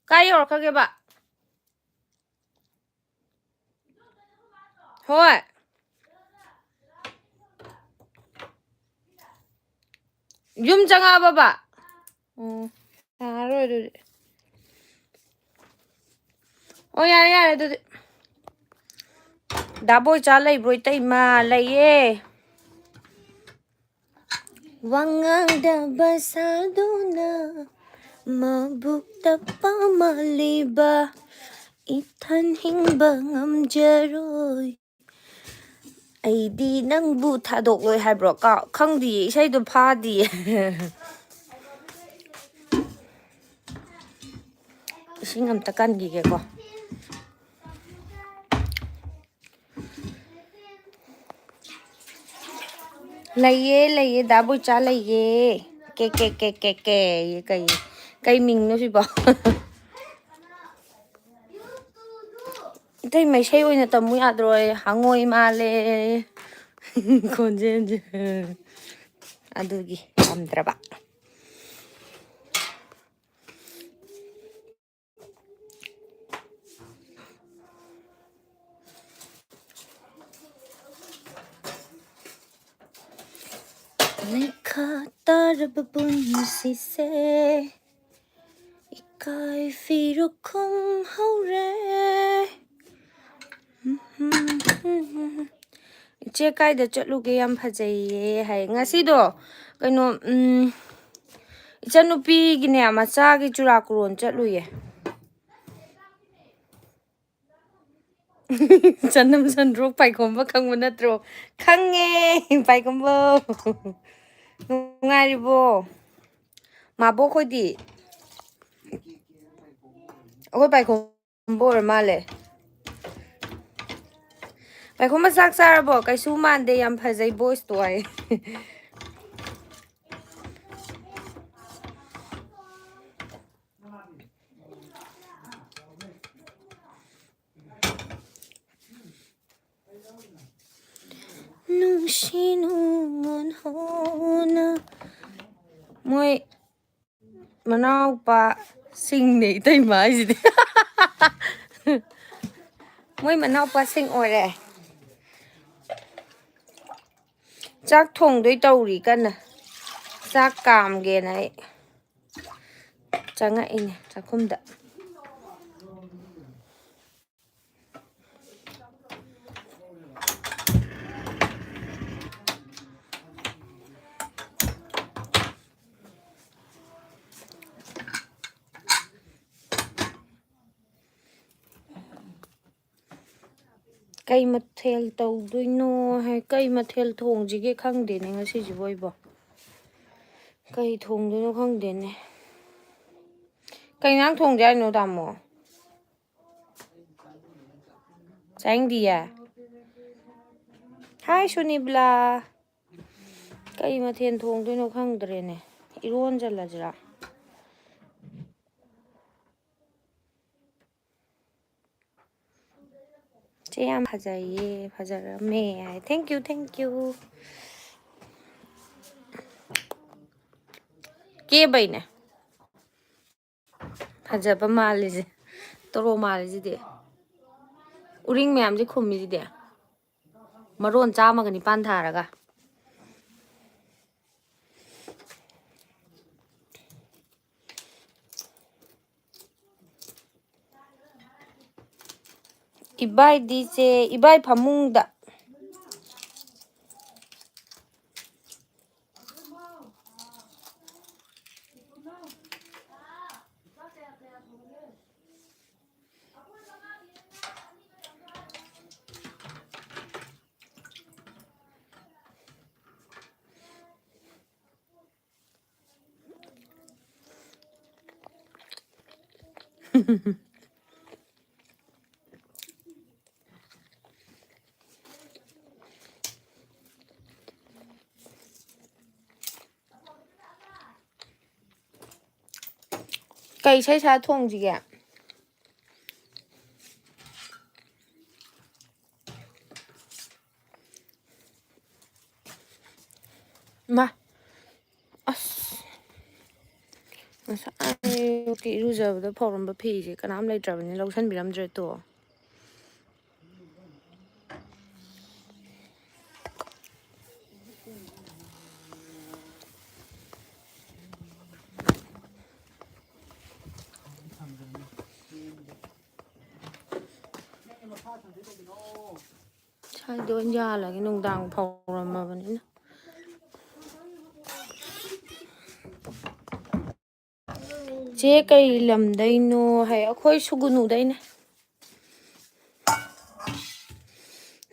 ꯀꯥꯏ ꯌꯧꯔꯛꯈ꯭ꯔꯒꯦꯕ? ꯍꯣꯏ꯫ ꯌꯨꯝ ꯆꯪꯉꯛꯑꯕꯕ? ꯎꯝ, ꯌꯥꯔꯔꯣꯏ ꯑꯗꯨꯗꯤ꯫ ꯑꯣ, ꯌꯥꯔꯦ, ꯌꯥꯔꯦ ꯑꯗꯨꯗꯤ꯫ ꯗꯥꯕꯣꯏꯆꯥ ꯂꯩꯕ꯭ꯔꯣ, ꯏꯇꯩꯃ? ꯂꯩꯌꯦ꯫ ꯋꯥ ꯉꯥꯡꯗꯕ ꯁꯥꯗꯨꯅ ꯃꯕꯨꯛꯇ ꯄꯥꯃꯜꯂꯤꯕ ꯏꯊꯟ ꯍꯤꯡꯕ ꯉꯝꯖꯔꯣꯏ꯫ ꯑꯩꯗꯤ ꯅꯪꯕꯨ ꯊꯥꯗꯣꯛꯂꯣꯏ ꯍꯥꯏꯕ꯭ꯔꯣ? ꯀꯥꯎ-, ꯈꯪꯗꯤꯌꯦ, ꯏꯁꯩꯗꯣ ꯐꯥꯗꯤꯌꯦ꯫ ꯏꯁꯤꯡ ꯑꯝꯇ ꯀꯟꯈꯤꯒꯦꯀꯣ꯫ ꯂꯩꯌꯦ, ꯂꯩꯌꯦ, ꯗꯥ ꯕꯣꯏꯆꯥ ꯂꯩꯌꯦ꯫ ꯀꯦ, ꯀꯦ, ꯀꯦ, ꯀꯦ, ꯀꯦ, ꯀꯩ, ꯀꯩ ꯃꯤꯡꯅꯣ ꯁꯤꯕꯣ? ꯏꯇꯩ, ꯃꯩꯁꯩ ꯑꯣꯏꯅ ꯇꯝꯃꯨ ꯌꯥꯗ꯭ꯔꯣ? ꯍꯉꯣꯏ ꯃꯥꯜꯂꯦ ꯈꯣꯟꯖꯦꯜꯁꯦ꯫ ꯑꯗꯨꯒꯤ ꯇꯝꯗ꯭ꯔꯕ꯫ ꯂꯩꯈꯥ ꯇꯥꯔꯕ ꯄꯨꯟꯁꯤꯁꯦ ꯏꯀꯥꯏ ꯐꯤꯔꯨꯛ ꯈꯨꯝ ꯍꯧꯔꯦ꯫ ꯏꯆꯦ ꯀꯥꯏꯗ ꯆꯠꯂꯨꯒꯦ? ꯌꯥꯝ ꯐꯖꯩꯌꯦ ꯍꯥꯏ꯫ ꯉꯁꯤꯗꯣ ꯀꯩꯅꯣ, ꯎꯝ, ꯏꯆꯟꯅꯨꯄꯤꯒꯤꯅꯦ, ꯃꯆꯥꯒꯤ ꯆꯨꯔꯥꯀꯣꯔꯣꯟ ꯆꯠꯂꯨꯌꯦ꯫ ꯆꯅꯝ ꯁꯟꯗ꯭ꯔꯣꯛ ꯄꯥꯏꯈꯣꯝꯕ ꯈꯪꯕ ꯅꯠꯇ꯭ꯔꯣ? ꯈꯪꯉꯦ, ꯄꯥꯏꯈꯣꯝꯕ꯫ ꯅꯨꯡꯉꯥꯏꯔꯤꯕꯣ? ꯃꯥꯕꯣꯛ ꯈꯣꯏꯗꯤ? ꯑꯩꯈꯣꯏ ꯄꯥꯏꯈꯣꯝꯕ ꯑꯣꯏꯔ ꯃꯥꯜꯂꯦ꯫ ꯄꯥꯏꯈꯣꯝꯕ ꯆꯥꯛ ꯆꯥꯔꯕꯣ? ꯀꯩꯁꯨ ꯃꯥꯟꯗꯦ, ꯌꯥꯝ ꯐꯖꯩ voice ꯇꯣ ꯍꯥꯏ꯫ ꯅꯨꯡꯁꯤ ꯅꯨꯡꯉꯣꯟ ꯍꯧꯅ꯫ ꯃꯣꯏ ꯃꯅꯥꯎꯄꯥꯁꯤꯡꯅꯦ ꯏꯇꯩꯃ ꯍꯥꯏꯁꯤꯗꯤ꯫ ꯃꯣꯏ ꯃꯅꯥꯎꯄꯥꯁꯤꯡ ꯑꯣꯏꯔꯦ꯫ ꯆꯥꯛ ꯊꯣꯡꯗꯣꯏ ꯇꯧꯔꯤ ꯀꯟꯅ꯫ ꯆꯥꯛ ꯀꯥꯝꯒꯦꯅ ꯑꯩ ꯆꯪꯉꯛꯏꯅꯦ ꯆꯥꯛꯈꯨꯝꯗ꯫ ꯀꯩ ꯃꯊꯦꯜ ꯇꯧꯗꯣꯏꯅꯣ ꯍꯥꯏ, ꯀꯩ ꯃꯊꯦꯜ ꯊꯣꯡꯁꯤꯒꯦ ꯈꯪꯗꯦꯅꯦ ꯉꯁꯤꯁꯤꯕꯨ ꯑꯩꯕꯣ꯫ ꯀꯩ ꯊꯣꯡꯗꯣꯏꯅꯣ ꯈꯪꯗꯦꯅꯦ꯫ ꯀꯩ ꯏꯟꯖꯥꯡ ꯊꯣꯡꯁꯦ ꯍꯥꯏꯅꯣ, ꯇꯥꯃꯣ? ꯆꯥꯅꯤꯡꯗꯤꯌꯦ? ꯍꯥꯏ, ꯁꯨꯅꯤꯕꯂꯥ꯫ ꯀꯩ ꯃꯊꯦꯜ ꯊꯣꯡꯗꯣꯏꯅꯣ ꯈꯪꯗ꯭ꯔꯦꯅꯦ꯫ ꯏꯔꯣꯟꯖꯜꯂꯁꯤꯔꯥ? ꯆꯦ ꯌꯥꯝ ꯐꯖꯩꯌꯦ, ꯐꯖꯔꯝꯃꯦ ꯍꯥꯏ꯫ Thank you, thank you꯫ ꯀꯦꯕꯩꯅꯦ꯫ ꯐꯖꯕ ꯃꯥꯜꯂꯤꯁꯦ꯫ ꯇꯣꯔꯣ ꯃꯥꯜꯂꯤꯁꯤꯗꯤ꯫ ꯎꯔꯤꯡ ꯃꯌꯥꯝꯁꯦ ꯈꯨꯝꯃꯤꯁꯤꯗꯤ꯫ ꯃꯔꯣꯟ ꯆꯥꯝꯃꯒ ꯅꯤꯄꯥꯟ ꯊꯥꯔꯒ꯫ ꯏꯕꯥꯏꯗꯤ ꯆꯦ, ꯏꯕꯥꯏ ꯐꯃꯨꯡꯗ꯫ ꯀꯩ ꯏꯁꯩ ꯁꯛꯑ ꯊꯣꯡꯁꯤꯒꯦ? ꯃꯥ, ꯑꯁ, ꯉꯁꯥꯏ ꯑꯌꯨꯛꯀꯤ ꯏꯔꯨꯖꯕꯗ ꯐꯧꯔꯝꯕ ꯐꯤꯁꯦ ꯀꯅꯥꯝ ꯂꯩꯇ꯭ꯔꯕꯅꯤꯅ ꯂꯧꯁꯟꯕꯤꯔꯝꯗ꯭ꯔꯦ ꯇꯣ꯫ ꯁ꯭ꯋꯥꯏꯗ ꯑꯣꯏꯅ ꯌꯥꯜꯂꯒꯦ, ꯅꯨꯡꯗꯥꯡ ꯐꯧꯔꯝꯃꯕꯅꯤꯅ꯫ ꯆꯦ ꯀꯩ ꯂꯝꯗꯩꯅꯣ ꯍꯥꯏ, ꯑꯩꯈꯣꯏ ꯁꯨꯒꯨꯅꯨꯗꯩꯅꯦ꯫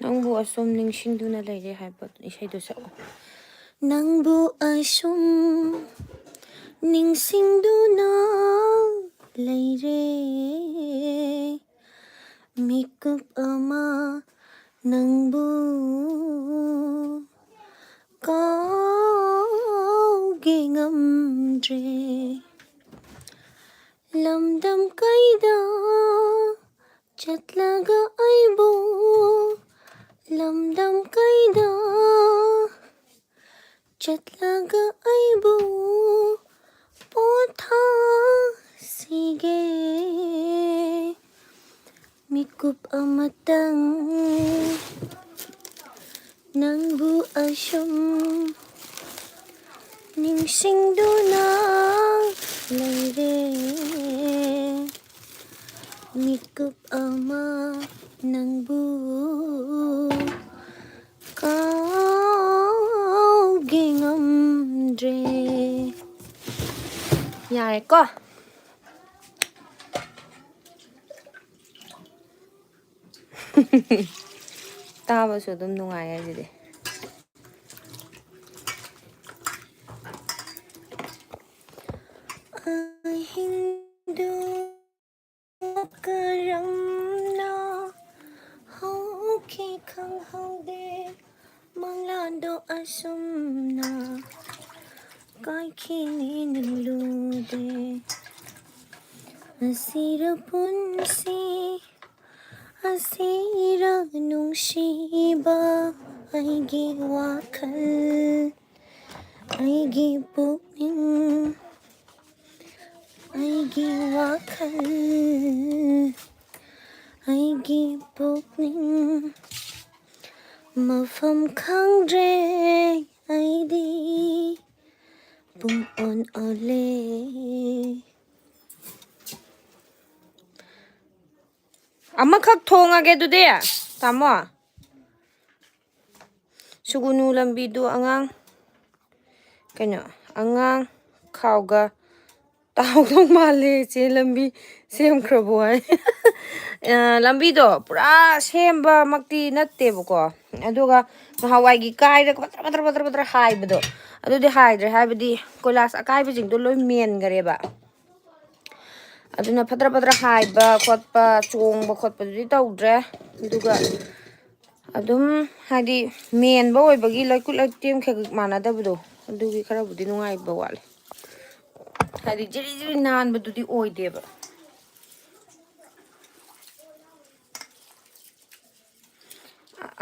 ꯅꯪꯕꯨ ꯑꯁꯨꯝ ꯅꯤꯡꯁꯤꯡꯗꯨꯅ ꯂꯩꯔꯦ ꯍꯥꯏꯕ ꯏꯁꯩꯗꯣ ꯁꯛꯑꯣ꯫ ꯅꯪꯕꯨ ꯑꯁꯨꯝ ꯅꯤꯡꯁꯤꯡꯗꯨꯅ ꯂꯩꯔꯦ꯫ ꯃꯤꯀꯨꯞ ꯑꯃ ꯅꯪꯕꯨ ꯀꯥꯎꯒꯦ ꯉꯝꯗ꯭ꯔꯦ꯫ ꯂꯝꯗꯝ ꯀꯩꯗ ꯆꯠꯂꯒ ꯑꯩꯕꯨ, ꯂꯝꯗꯝ ꯀꯩꯗ ꯆꯠꯂꯒ ꯑꯩꯕꯨ ꯄꯣꯊꯥꯁꯤꯒꯦ꯫ ꯃꯤꯀꯨꯞ ꯑꯃꯇꯪ ꯅꯪꯕꯨ ꯑꯁꯨꯝ ꯅꯤꯡꯁꯤꯡꯗꯨꯅ ꯂꯩꯔꯦ꯫ ꯃꯤꯀꯨꯞ ꯑꯃ ꯅꯪꯕꯨ ꯀꯥꯎꯒꯦ ꯉꯝꯗ꯭ꯔꯦ꯫ ꯌꯥꯔꯦꯀꯣ? ꯇꯥꯕꯁꯨ ꯑꯗꯨꯝ ꯅꯨꯡꯉꯥꯏ ꯍꯥꯏꯁꯤꯗꯤ꯫ ꯑꯍꯤꯡꯗꯨ ꯀꯔꯝꯅ ꯍꯧꯈꯤ ꯈꯪꯍꯧꯗꯦ꯫ ꯃꯪꯂꯥꯟꯗꯣ ꯑꯁꯨꯝꯅ ꯀꯥꯏꯈꯤꯅꯤ ꯅꯤꯡꯂꯨꯗꯦ꯫ ꯑꯁꯤꯔ ꯄꯨꯟꯁꯤ, ꯑꯁꯤꯔ ꯅꯨꯡꯁꯤꯕ, ꯑꯩꯒꯤ ꯋꯥꯈꯜ, ꯑꯩꯒꯤ ꯄꯨꯛꯅꯤꯡ, ꯑꯩꯒꯤ ꯋꯥꯈꯜ, ꯑꯩꯒꯤ ꯄꯨꯛꯅꯤꯡ ꯃꯐꯝ ꯈꯪꯗ꯭ꯔꯦ ꯑꯩꯗꯤ ꯄꯨꯡ ꯑꯣꯟ ꯑꯣꯜꯂꯦ꯫ ꯑꯃꯈꯛ ꯊꯣꯡꯉꯒꯦ ꯑꯗꯨꯗꯤ, ꯇꯥꯃꯣ꯫ ꯁꯨꯒꯨꯅꯨ ꯂꯝꯕꯤꯗꯨ ꯑꯉꯥꯡ, ꯀꯩꯅꯣ, ꯑꯉꯥꯡ ꯈꯥꯎꯒ ꯇꯥꯍꯧꯗꯧ ꯃꯥꯜꯂꯦ ꯏꯆꯦ, ꯂꯝꯕꯤ ꯁꯦꯝꯈ꯭ꯔꯕꯣ ꯍꯥꯏ꯫ ꯑ, ꯂꯝꯕꯤꯗꯣ ꯄꯨꯔꯥ ꯁꯦꯝꯕꯃꯛꯇꯤ ꯅꯠꯇꯦꯕꯀꯣ, ꯑꯗꯨꯒ ꯅꯍꯥꯟꯋꯥꯏꯒꯤ ꯀꯥꯏꯔꯒ ꯄꯠꯇ꯭ꯔ ꯄꯠꯇ꯭ꯔ ꯄꯠꯇ꯭ꯔ ꯄꯠꯇ꯭ꯔ ꯍꯥꯏꯕꯗꯣ, ꯑꯗꯨꯗꯤ ꯍꯥꯏꯗ꯭ꯔꯦ, ꯍꯥꯏꯕꯗꯤ ꯀꯣꯏꯂꯥꯁ ꯑꯀꯥꯏꯕꯁꯤꯡꯗꯣ ꯂꯣꯏ ꯃꯦꯟꯈꯔꯦꯕ꯫ ꯑꯗꯨꯅ ꯐꯠꯇ꯭ꯔ ꯐꯠꯇ꯭ꯔ ꯍꯥꯏꯕ ꯈꯣꯠꯄ, ꯆꯣꯡꯕ ꯈꯣꯠꯄꯗꯨꯗꯤ ꯇꯧꯗ꯭ꯔꯦ꯫ ꯑꯗꯨꯒ ꯑꯗꯨꯝ, ꯍꯥꯏꯗꯤ, ꯃꯦꯟꯕ ꯑꯣꯏꯕꯒꯤ ꯂꯩꯀꯨꯠ ꯂꯩꯇꯦꯝ ꯈꯦꯛ ꯃꯥꯟꯅꯗꯕꯗꯣ, ꯑꯗꯨꯒꯤ ꯈꯔꯕꯨꯗꯤ ꯅꯨꯡꯉꯥꯏꯕ ꯋꯥꯠꯂꯦ꯫ ꯍꯥꯏꯗꯤ, ꯖꯤꯔꯤ ꯖꯤꯔꯤ ꯅꯥꯟꯕꯗꯨꯗꯤ ꯑꯣꯏꯗꯦꯕ꯫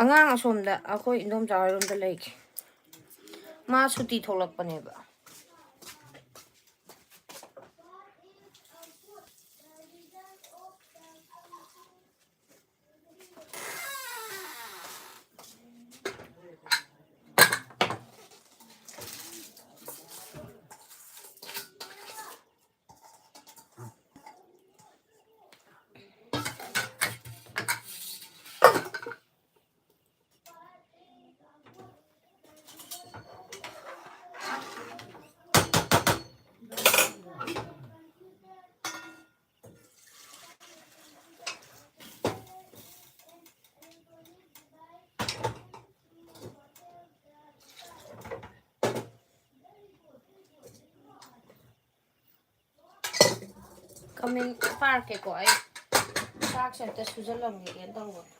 ꯑꯉꯥꯡ ꯑꯁꯣꯝꯗ ꯑꯩꯈꯣꯏ ꯏꯟꯗꯣꯝꯆꯥ ꯍꯣꯏꯔꯣꯝꯗ ꯂꯩꯈꯤ꯫ ꯃꯥ ꯁꯨꯇꯤ ꯊꯣꯛꯂꯛꯄꯅꯦꯕ꯫ ꯀꯃꯦꯟ ꯄꯥꯔꯛꯀꯦꯀꯣ ꯑꯩ꯫ ꯆꯥꯛꯁꯦ ꯑꯝꯇ ꯁꯨꯖꯜꯂꯝꯒꯦꯅ ꯇꯧꯕꯅꯦ꯫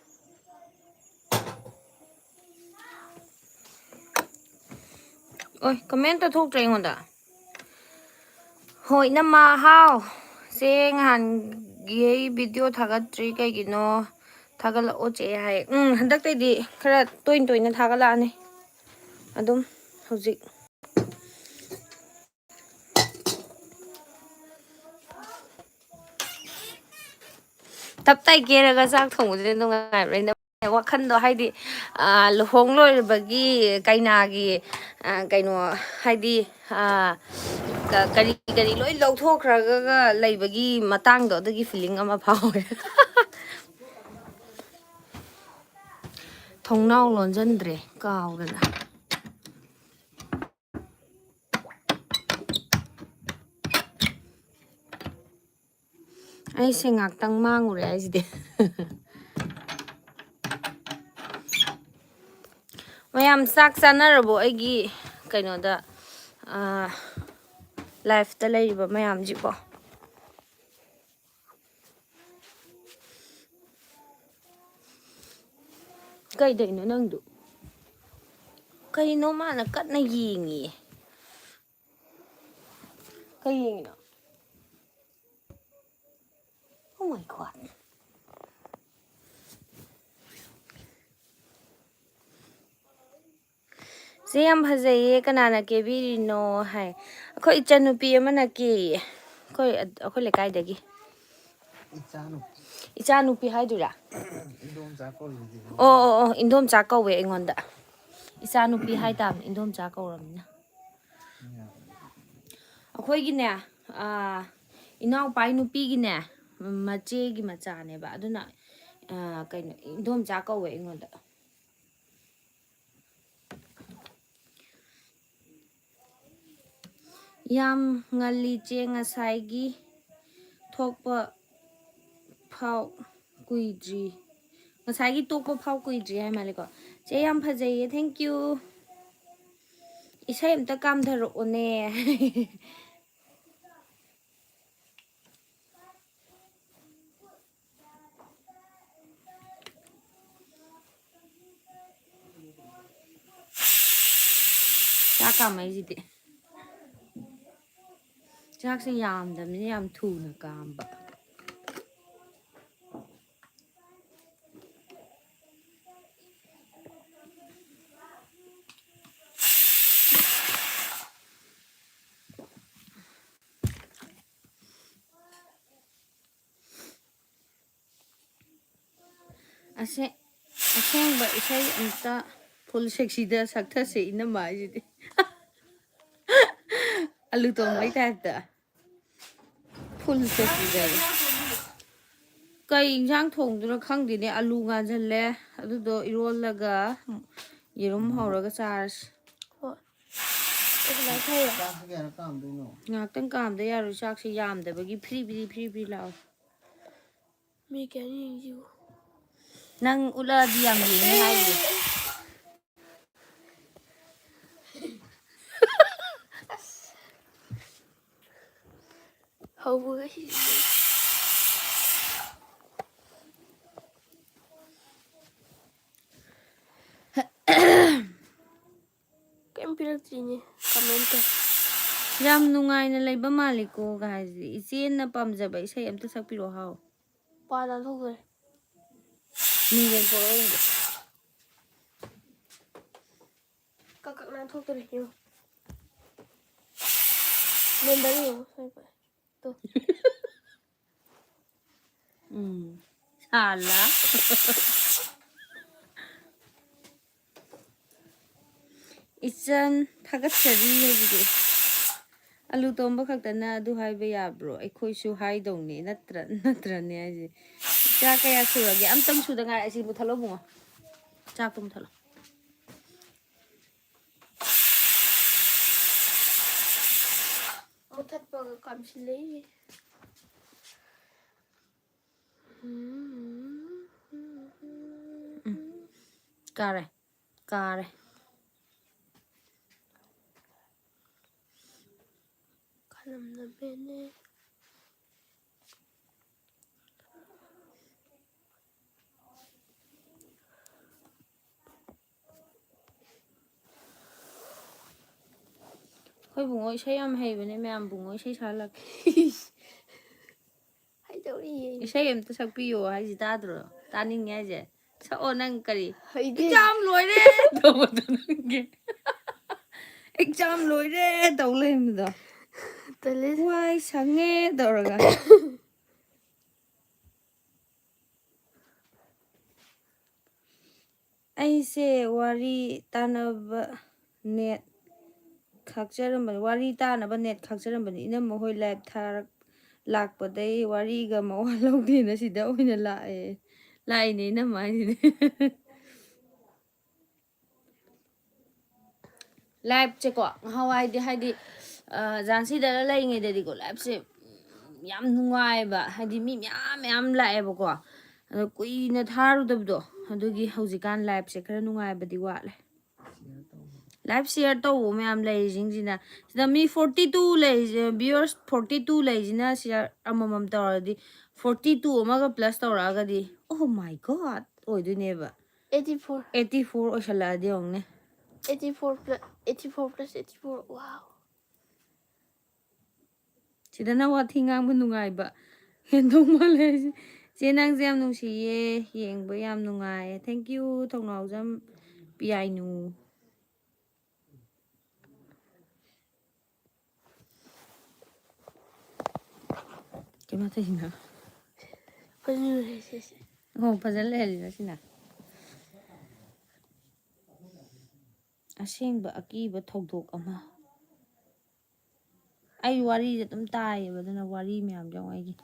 ꯑꯣꯏ, ꯀꯃꯦꯟ ꯑꯝꯇ ꯊꯣꯛꯇ꯭ꯔꯦ ꯑꯩꯉꯣꯟꯗ꯫ ꯍꯣꯏ, ꯏꯅꯝꯃ ꯍꯥꯎ꯫ ꯆꯦ, ꯅꯍꯥꯟꯒꯤ ꯑꯩ ꯚꯤꯗꯤꯑꯣ ꯊꯥꯒꯠꯇ꯭ꯔꯤ ꯀꯩꯒꯤꯅꯣ? ꯊꯥꯒꯠꯂꯛꯑꯣ ꯆꯦ ꯍꯥꯏ꯫ ꯎꯝ, ꯍꯟꯗꯛꯇꯩꯗꯤ ꯈꯔ ꯇꯣꯏꯅ ꯇꯣꯏꯅ ꯊꯥꯒꯠꯂꯛꯑꯅꯤ꯫ ꯑꯗꯨꯝ ꯍꯧꯖꯤꯛ ꯇꯞ ꯇꯥꯏ ꯀꯦꯔꯒ ꯆꯥꯛ ꯊꯣꯡꯕꯗꯨꯅ ꯅꯨꯡꯉꯥꯏꯕ꯭ꯔꯥ? ꯋꯥꯈꯟꯗꯣ ꯍꯥꯏꯗꯤ, ꯑ, ꯂꯨꯍꯣꯡ ꯂꯣꯏꯔꯕꯒꯤ ꯀꯩꯅꯥꯒꯤ, ꯑ, ꯀꯩꯅꯣ, ꯍꯥꯏꯗꯤ, ꯑ, ꯀ-, ꯀꯔꯤ ꯀꯔꯤ ꯂꯣꯏ ꯂꯧꯊꯣꯛꯈ꯭ꯔꯒ ꯂꯩꯕꯒꯤ ꯃꯇꯥꯡꯗꯣ, ꯑꯗꯨꯒꯤ ꯐꯤꯂꯤꯡ ꯑꯃ ꯐꯥꯎꯋꯦ꯫ ꯊꯣꯡꯅꯥꯎ ꯂꯣꯟꯁꯤꯟꯗ꯭ꯔꯦ, ꯀꯥꯎꯗꯅ꯫ ꯑꯩꯁꯦ ꯉꯥꯛꯇꯪ ꯃꯥꯡꯉꯨꯔꯦ ꯍꯥꯏꯁꯤꯗꯤ꯫ ꯃꯌꯥꯝ ꯆꯥꯛ ꯆꯥꯅꯔꯕꯣ? ꯑꯩꯒꯤ ꯀꯩꯅꯣꯗ, ꯑꯥ, live ꯇ ꯂꯩꯔꯤꯕ ꯃꯌꯥꯝꯁꯤꯕꯣ꯫ ꯀꯩꯗꯩꯅꯣ ꯅꯪꯗꯨ? ꯀꯩꯅꯣ ꯃꯥꯅ ꯀꯟꯅ ꯌꯦꯡꯉꯤꯌꯦ꯫ ꯀꯩ ꯌꯦꯡꯉꯤꯅꯣ? Oh my God. ꯆꯦ ꯌꯥꯝ ꯐꯖꯩꯌꯦ, ꯀꯅꯥꯅ ꯀꯦꯕꯤꯔꯤꯅꯣ ꯍꯥꯏ꯫ ꯑꯩꯈꯣꯏ ꯏꯆꯟꯅꯨꯄꯤ ꯑꯃꯅ ꯀꯦꯌꯦ, ꯑꯩꯈꯣꯏ, ꯑꯩꯈꯣꯏ ꯂꯩꯀꯥꯏꯗꯒꯤ꯫ ꯏꯆꯥꯅꯨꯄꯤ꯫ ꯏꯆꯥꯅꯨꯄꯤ ꯍꯥꯏꯗꯣꯏꯔꯥ? ꯏꯟꯗꯣꯝꯆꯥ ꯀꯧꯔꯤꯗꯨꯗꯤ꯫ ꯑꯣ, ꯑꯣ, ꯑꯣ, ꯏꯟꯗꯣꯝꯆꯥ ꯀꯧꯋꯦ ꯑꯩꯉꯣꯟꯗ꯫ ꯏꯆꯥꯅꯨꯄꯤ ꯍꯥꯏꯇꯥꯕꯅꯦ, ꯏꯟꯗꯣꯝꯆꯥ ꯀꯧꯔꯕꯅꯤꯅ꯫ ꯌꯥ꯫ ꯑꯩꯈꯣꯏꯒꯤꯅꯦ, ꯑꯥ, ꯏꯅꯥꯎꯄꯥꯒꯤ ꯅꯨꯄꯤꯒꯤꯅꯦ, ꯃꯆꯦꯒꯤ ꯃꯆꯥꯅꯦꯕ꯫ ꯑꯗꯨꯅ, ꯑꯥ, ꯀꯩꯅꯣ, ꯏꯟꯗꯣꯝꯆꯥ ꯀꯧꯋꯦ ꯑꯩꯉꯣꯟꯗ꯫ ꯌꯥꯝ ꯉꯜꯂꯤ ꯆꯦ, ꯉꯁꯥꯏꯒꯤ ꯊꯣꯛꯄ ꯐꯥꯎ ꯀꯨꯏꯗ꯭ꯔꯤ꯫ ꯉꯁꯥꯏꯒꯤ ꯇꯣꯛꯄ ꯐꯥꯎ ꯀꯨꯏꯗ꯭ꯔꯤ ꯍꯥꯏ ꯃꯥꯜꯂꯦꯀꯣ꯫ ꯆꯦ, ꯌꯥꯝ ꯐꯖꯩꯌꯦ, thank you꯫ ꯏꯁꯩ ꯑꯝꯇ ꯀꯥꯝꯊꯔꯛꯑꯣꯅꯦ꯫ ꯆꯥꯛ ꯀꯥꯝꯃꯛꯏꯁꯤꯗꯤ꯫ ꯆꯥꯛꯁꯦ ꯌꯥꯝꯗꯕꯅꯤꯅ ꯌꯥꯝ ꯊꯨꯅ ꯀꯥꯝꯕ꯫ ꯑꯁꯦ-, ꯑꯁꯦꯡꯕ ꯏꯁꯩ ꯑꯝꯇ full sexy ꯗ ꯁꯛꯊꯁꯦ ꯏꯅꯝꯃ ꯍꯥꯏꯁꯤꯗꯤ꯫ ꯑꯂꯨ ꯇꯣꯡꯕꯩ type ꯇ꯫ Full sexy ꯗ꯫ ꯀꯩ ꯏꯟꯁꯥꯡ ꯊꯣꯡꯗꯣꯏꯅꯣ ꯈꯪꯗꯦꯅꯦ꯫ ꯑꯂꯨ ꯉꯥꯟꯁꯤꯜꯂꯦ, ꯑꯗꯨꯗꯣ ꯏꯔꯣꯜꯂꯒ ꯌꯦꯔꯨꯝ ꯍꯧꯔꯒ ꯆꯥꯔꯁꯤ꯫ ꯍꯣꯏ꯫ ꯑꯗꯨꯃꯥꯏꯅ ꯈꯜꯂꯦ꯫ ꯆꯥꯛꯁꯦ ꯀꯌꯥꯔꯛ ꯀꯥꯝꯗꯣꯏꯅꯣ? ꯉꯥꯏꯍꯥꯛꯇꯪ ꯀꯥꯝꯗ ꯌꯥꯔꯣꯏ, ꯆꯥꯛꯁꯦ ꯌꯥꯝꯗꯕꯒꯤ ꯐ꯭ꯔꯤ ꯐ꯭ꯔꯤ ꯐ꯭ꯔꯤ ꯐ꯭ꯔꯤ ꯂꯥꯎ꯫ ꯃꯤ ꯀꯌꯥꯅꯤ ꯌꯦꯡꯁꯤꯕꯨ? ꯅꯪ ꯎꯠꯂꯛꯑꯗꯤ ꯌꯥꯝ ꯌꯦꯡꯅꯤ ꯍꯥꯏꯔꯤꯌꯦ꯫ ꯍꯧꯕꯒ ꯁꯤꯁꯤꯅꯦ꯫ ꯀꯩꯝ ꯄꯤꯔꯛꯇ꯭ꯔꯤꯅꯦ ꯀꯃꯦꯟꯇ꯫ ꯌꯥꯝ ꯅꯨꯡꯉꯥꯏꯅ ꯂꯩꯕ ꯃꯥꯜꯂꯤꯀꯣ ꯒꯥꯏꯁ꯫ ꯏꯆꯦꯅ ꯄꯥꯝꯖꯕ ꯏꯁꯩ ꯑꯝꯇ ꯁꯛꯄꯤꯔꯛꯑꯣ ꯍꯥꯎ꯫ ꯄꯥ ꯅꯥꯟꯊꯣꯛꯈ꯭ꯔꯦ꯫ ꯃꯤꯡꯖꯦꯜ ꯄꯣꯔꯛꯑꯣ ꯌꯦꯡꯒꯦ꯫ ꯀꯛ ꯀꯛ ꯅꯥꯟꯊꯣꯛꯇꯣꯔꯦ ꯌꯦꯡꯉꯣ꯫ ꯃꯦꯟꯗꯔ ꯌꯦꯡꯉꯣ ꯁ꯭ꯋꯥꯏ ꯄꯥꯏ꯫ ꯇꯣ꯫ ꯎꯝ꯫ ꯁꯥꯂꯥ꯫ ꯏꯆꯟ ꯊꯥꯒꯠꯆꯔꯤ ꯍꯥꯏꯕꯗꯤ꯫ ꯑꯂꯨ ꯇꯣꯝꯕ ꯈꯛꯇꯅ ꯑꯗꯨ ꯍꯥꯏꯕ ꯌꯥꯕ꯭ꯔꯣ? ꯑꯩꯈꯣꯏꯁꯨ ꯍꯥꯏꯗꯧꯅꯤ ꯅꯠꯇ꯭ꯔ ꯅꯠꯇ꯭ꯔꯅꯦ ꯍꯥꯏꯁꯦ꯫ ꯆꯥꯛ ꯀꯌꯥ ꯁꯨꯔꯒꯦ? ꯑꯝꯇꯪ ꯁꯨꯗ ꯉꯥꯏ꯫ ꯑꯁꯤ ꯃꯨꯊꯠꯂꯣ ꯕꯨꯡꯉꯣ꯫ ꯆꯥꯛꯇꯣ ꯃꯨꯊꯠꯂꯣ꯫ ꯃꯨꯊꯠꯄꯒ ꯀꯥꯝꯁꯤꯜꯂꯛꯏ꯫ ꯀꯥꯔꯦ꯫ ꯀꯥꯔꯦ꯫ ꯀꯥꯂꯝꯅꯕꯦꯅꯦ꯫ ꯑꯩꯈꯣꯏ ꯕꯨꯡꯉꯣ ꯏꯁꯩ ꯌꯥꯝ ꯍꯩꯕꯅꯦ ꯃꯌꯥꯝ, ꯕꯨꯡꯉꯣ ꯏꯁꯩ ꯁꯛꯍꯜꯂꯛꯀꯦ꯫ ꯍꯩꯗꯧꯔꯤꯌꯦ꯫ ꯏꯁꯩ ꯑꯝꯇ ꯁꯛꯄꯤꯌꯣ ꯍꯥꯏꯁꯤ ꯇꯥꯗ꯭ꯔꯣ? ꯇꯥꯅꯤꯡꯉꯦ ꯍꯥꯏꯁꯦ꯫ ꯁꯛꯑꯣ ꯅꯪ ꯀꯔꯤ? ꯍꯩꯗꯦ꯫ ꯑꯦꯛꯖꯥꯝ ꯂꯣꯏꯔꯦ ꯇꯧꯕꯗꯣ ꯅꯪꯒꯤ꯫ ꯑꯦꯛꯖꯥꯝ ꯂꯣꯏꯔꯦ ꯇꯧ ꯂꯩꯕꯗꯣ꯫ ꯇꯜꯂꯦ꯫ ꯋꯥꯏ ꯁꯪꯉꯦ ꯇꯧꯔꯒ꯫ ꯑꯩꯁꯦ ꯋꯥꯔꯤ ꯇꯥꯅꯕ ꯅꯦꯠ ꯈꯥꯛꯆꯔꯝꯕꯅꯤ, ꯋꯥꯔꯤ ꯇꯥꯅꯕ ꯅꯦꯠ ꯈꯥꯛꯆꯔꯝꯕꯅꯤ꯫ ꯏꯅꯝꯃ ꯍꯣꯏ ꯂꯥꯏꯞ ꯊꯥꯔꯛ-, ꯂꯥꯛꯄꯗꯩ ꯋꯥꯔꯤꯒ ꯃꯋꯥ ꯂꯧꯗꯦꯅ ꯁꯤꯗ ꯑꯣꯏꯅ ꯂꯥꯛꯑꯦ꯫ ꯂꯥꯛꯏꯅꯦ ꯏꯅꯝꯃ ꯍꯥꯏꯁꯤꯗꯤ꯫ ꯂꯥꯏꯞꯁꯦꯀꯣ, ꯉꯍꯥꯟꯋꯥꯏꯗꯤ ꯍꯥꯏꯗꯤ, ꯑ, ꯖꯥꯟꯁꯤꯗ ꯂꯩꯔꯤꯉꯩꯗꯗꯤꯀꯣ, ꯂꯥꯏꯞꯁꯦ ꯌꯥꯝ ꯅꯨꯡꯉꯥꯏꯕ, ꯍꯥꯏꯗꯤ ꯃꯤ ꯃꯌꯥꯝ ꯃꯌꯥꯝ ꯂꯥꯛꯑꯦꯕꯀꯣ꯫ ꯑꯗꯣ ꯀꯨꯏꯅ ꯊꯥꯔꯨꯗꯕꯗꯣ, ꯑꯗꯨꯒꯤ ꯍꯧꯖꯤꯛꯀꯥꯟ ꯂꯥꯏꯞꯁꯦ ꯈꯔ ꯅꯨꯡꯉꯥꯏꯕꯗꯤ ꯋꯥꯠꯂꯦ꯫ ꯂꯥꯏꯐ ꯁꯤꯌꯔ ꯇꯧꯕ ꯃꯌꯥꯝ ꯂꯩꯔꯤꯁꯤꯡꯁꯤꯅ, ꯁꯤꯗ ꯃꯤ ꯐꯣꯔꯇꯤ ꯇꯨ ꯂꯩꯔꯤꯁꯦ, ꯚ꯭ꯌꯨꯋꯔꯁ ꯐꯣꯔꯇꯤ ꯇꯨ ꯂꯩꯔꯤꯁꯤꯅ ꯁꯤꯌꯔ ꯑꯃꯃꯝ ꯇꯧꯔꯗꯤ, ꯐꯣꯔꯇꯤ ꯇꯨ ꯑꯃꯒ ꯄ꯭ꯂꯁ ꯇꯧꯔꯛꯑꯒꯗꯤ, oh my God ꯑꯣꯏꯗꯣꯏꯅꯦꯕ꯫ eighty four eighty four ꯑꯣꯏꯁꯜꯂꯛꯑꯗꯤ ꯌꯦꯡꯉꯨꯅꯦ꯫ eighty four plus eighty four plus eighty four, wow. ꯁꯤꯗꯅ ꯋꯥꯊꯤ ꯉꯥꯡꯕ ꯅꯨꯡꯉꯥꯏꯕ ꯍꯦꯟꯗꯧ ꯃꯥꯜꯂꯦ ꯑꯩꯁꯦ꯫ ꯆꯦ, ꯅꯪꯁꯦ ꯌꯥꯝ ꯅꯨꯡꯁꯤꯌꯦ, ꯌꯦꯡꯕ ꯌꯥꯝ ꯅꯨꯡꯉꯥꯏꯌꯦ꯫ Thank you, ꯊꯧꯅꯥꯎꯖꯝ ꯄꯤꯌꯥꯏꯅꯨ꯫ ꯀꯩꯅꯣ ꯇꯧꯔꯤꯁꯤꯅ? ꯐꯖꯅ ꯂꯩꯔꯦ ꯁꯤꯁꯦ꯫ ꯑꯣ, ꯐꯖꯅ ꯂꯩꯍꯜꯂꯤꯔꯣ ꯁꯤꯅ? ꯑꯁꯦꯡꯕ ꯑꯀꯤꯕ ꯊꯧꯗꯣꯛ ꯑꯃ꯫ ꯑꯩ ꯋꯥꯔꯤꯁꯦ ꯑꯗꯨꯝ ꯇꯥꯏꯌꯦꯕ, ꯑꯗꯨꯅ ꯋꯥꯔꯤ ꯃꯌꯥꯝꯁꯦ ꯑꯃꯨꯛ ꯑꯩꯒꯤ꯫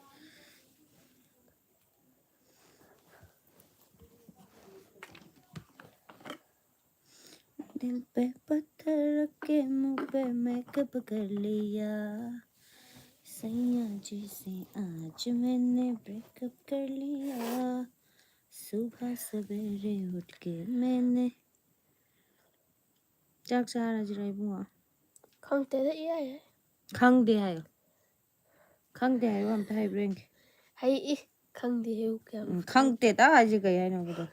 दिल पे पत्थर रख के मुंह पे मेकअप कर लिया, सैया जी से आज मैंने ब्रेकअप कर लिया, सुबह सवेरे उठ के मैंने ꯆꯥꯛ ꯆꯥꯔꯁꯤꯔꯣ ꯏꯕꯨꯡꯉꯣ? ꯈꯪꯗꯦꯗ, ꯏꯌꯥ ꯌꯥꯏ꯫ ꯈꯪꯗꯦ ꯍꯥꯏꯌꯣ꯫ ꯈꯪꯗꯦ ꯍꯥꯏꯌꯣ, ꯑꯝꯇ ꯍꯥꯏꯕ꯭ꯔꯥ ꯌꯦꯡꯒꯦ꯫ ꯍꯩ, ꯏ, ꯈꯪꯗꯦ ꯍꯦ, ꯀꯌꯥꯝ ꯎꯝ, ꯈꯪꯗꯦꯗ ꯍꯥꯏꯁꯦ ꯀꯩ ꯍꯥꯏꯅꯣꯕꯗꯣ?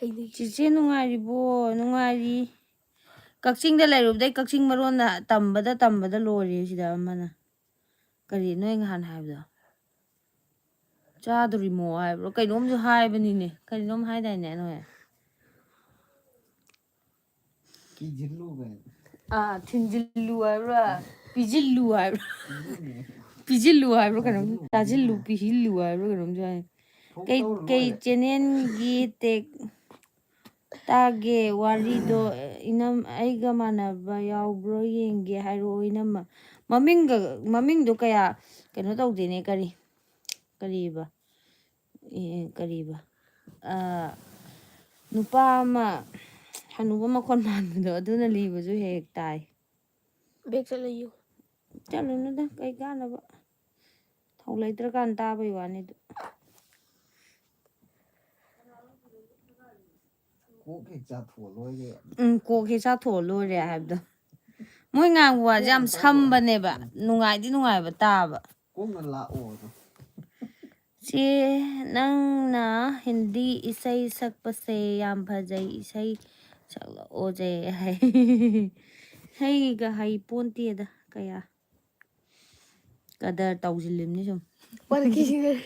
ꯍꯩꯅꯤ꯫ ꯆꯤꯆꯦ ꯅꯨꯡꯉꯥꯏꯔꯤꯕꯣ? ꯅꯨꯡꯉꯥꯏꯔꯤ꯫ ꯀꯛꯆꯤꯡꯗ ꯂꯩꯔꯨꯕꯗꯩ ꯀꯛꯆꯤꯡ ꯃꯔꯣꯟꯗ ꯇꯝꯕꯗ ꯇꯝꯕꯗ ꯂꯣꯏꯔꯦ ꯁꯤꯗ ꯑꯃꯅ꯫ ꯀꯔꯤ ꯅꯣꯏ ꯉꯍꯥꯟ ꯍꯥꯏꯕꯗꯣ? ꯆꯥꯗꯣꯔꯤꯃꯣ ꯍꯥꯏꯕ꯭ꯔꯣ? ꯀꯩꯅꯣꯝꯁꯨ ꯍꯥꯏꯕꯅꯤꯅꯦ꯫ ꯀꯔꯤꯅꯣꯝ ꯍꯥꯏꯗꯥꯏꯅꯦ ꯅꯣꯏ? ꯄꯤꯁꯤꯜꯂꯨ ꯀꯥꯏꯅ꯫ ꯑꯥ, ꯊꯤꯟꯖꯤꯜꯂꯨ ꯍꯥꯏꯕ꯭ꯔꯥ? ꯄꯤꯁꯤꯜꯂꯨ ꯍꯥꯏꯕ꯭ꯔꯥ? ꯄꯤꯁꯤꯜꯂꯨ꯫ ꯄꯤꯁꯤꯜꯂꯨ ꯍꯥꯏꯕ꯭ꯔꯥ ꯀꯩꯅꯣꯝ? ꯇꯥꯁꯤꯜꯂꯨ, ꯄꯤꯁꯤꯜꯂꯨ ꯍꯥꯏꯕ꯭ꯔꯥ ꯀꯩꯅꯣꯝꯁꯨ ꯍꯥꯏ꯫ ꯀꯩ, ꯀꯩ ꯆꯦꯅꯦꯜꯒꯤ ꯇꯦꯛ ꯇꯥꯒꯦ ꯋꯥꯔꯤꯗꯣ? ꯏꯅꯝ, ꯑꯩꯒ ꯃꯥꯟꯅꯕ ꯌꯥꯎꯕ꯭ꯔꯣ ꯌꯦꯡꯒꯦ ꯍꯥꯏꯔꯛꯑꯣ ꯏꯅꯝꯃ꯫ ꯃꯃꯤꯡꯒ, ꯃꯃꯤꯡꯗꯣ ꯀꯌꯥ ꯀꯩꯅꯣ ꯇꯧꯗꯦꯅꯦ꯫ ꯀꯔꯤ, ꯀꯔꯤꯕ? ꯑꯦ, ꯀꯔꯤꯕ? ꯑꯥ, ꯅꯨꯄꯥ ꯑꯃ ꯍꯅꯨꯕ ꯃꯈꯣꯟ ꯃꯥꯟꯕꯗꯣ, ꯑꯗꯨꯅ ꯂꯤꯕꯁꯨ ꯍꯦꯛ ꯍꯦꯛ ꯇꯥꯏ꯫ ꯕꯦꯛ ꯆꯠꯂ ꯌꯦꯡꯉꯨ꯫ ꯆꯠꯂꯨꯅꯨꯗ, ꯀꯩ ꯀꯥꯟꯅꯕ? ꯂꯩꯇ꯭ꯔꯀꯥꯟ ꯇꯥꯕꯩ ꯋꯥꯅꯤꯗ꯫ ꯀꯣꯛ ꯍꯦꯛ ꯆꯥꯊꯣꯛꯑ ꯂꯣꯏꯔꯦ꯫ ꯎꯝ, ꯀꯣꯛ ꯍꯦꯛ ꯆꯥꯊꯣꯛꯑ ꯂꯣꯏꯔꯦ ꯍꯥꯏꯕꯗꯣ꯫ ꯃꯣꯏ ꯉꯥꯡꯕ ꯋꯥꯁꯦ ꯌꯥꯝ ꯀꯣꯛꯅ ꯇꯥꯕ꯫ ꯁꯝꯕꯅꯦꯕ꯫ ꯎꯝ꯫ ꯅꯨꯡꯉꯥꯏꯗꯤ ꯅꯨꯡꯉꯥꯏꯕ ꯇꯥꯕ꯫ ꯀꯣꯛꯅ ꯂꯥꯛꯑꯣ ꯑꯗꯣ꯫ ꯆꯦ, ꯅꯪꯅ ꯍꯤꯟꯗꯤ ꯏꯁꯩ ꯁꯛꯄꯁꯦ ꯌꯥꯝ ꯐꯖꯩ, ꯏꯁꯩ ꯁꯛꯂꯛꯑꯣꯁꯦ ꯍꯥꯏ꯫ ꯏꯁꯩꯒ ꯍꯩ ꯄꯣꯟꯇꯦꯗ ꯀꯌꯥ꯫ ꯀꯗꯔ ꯇꯧꯁꯤꯜꯂꯤꯕꯅꯤ ꯁꯨꯝ꯫ ꯋꯥꯔꯛꯀꯤ ꯁꯤꯡꯒꯔ꯫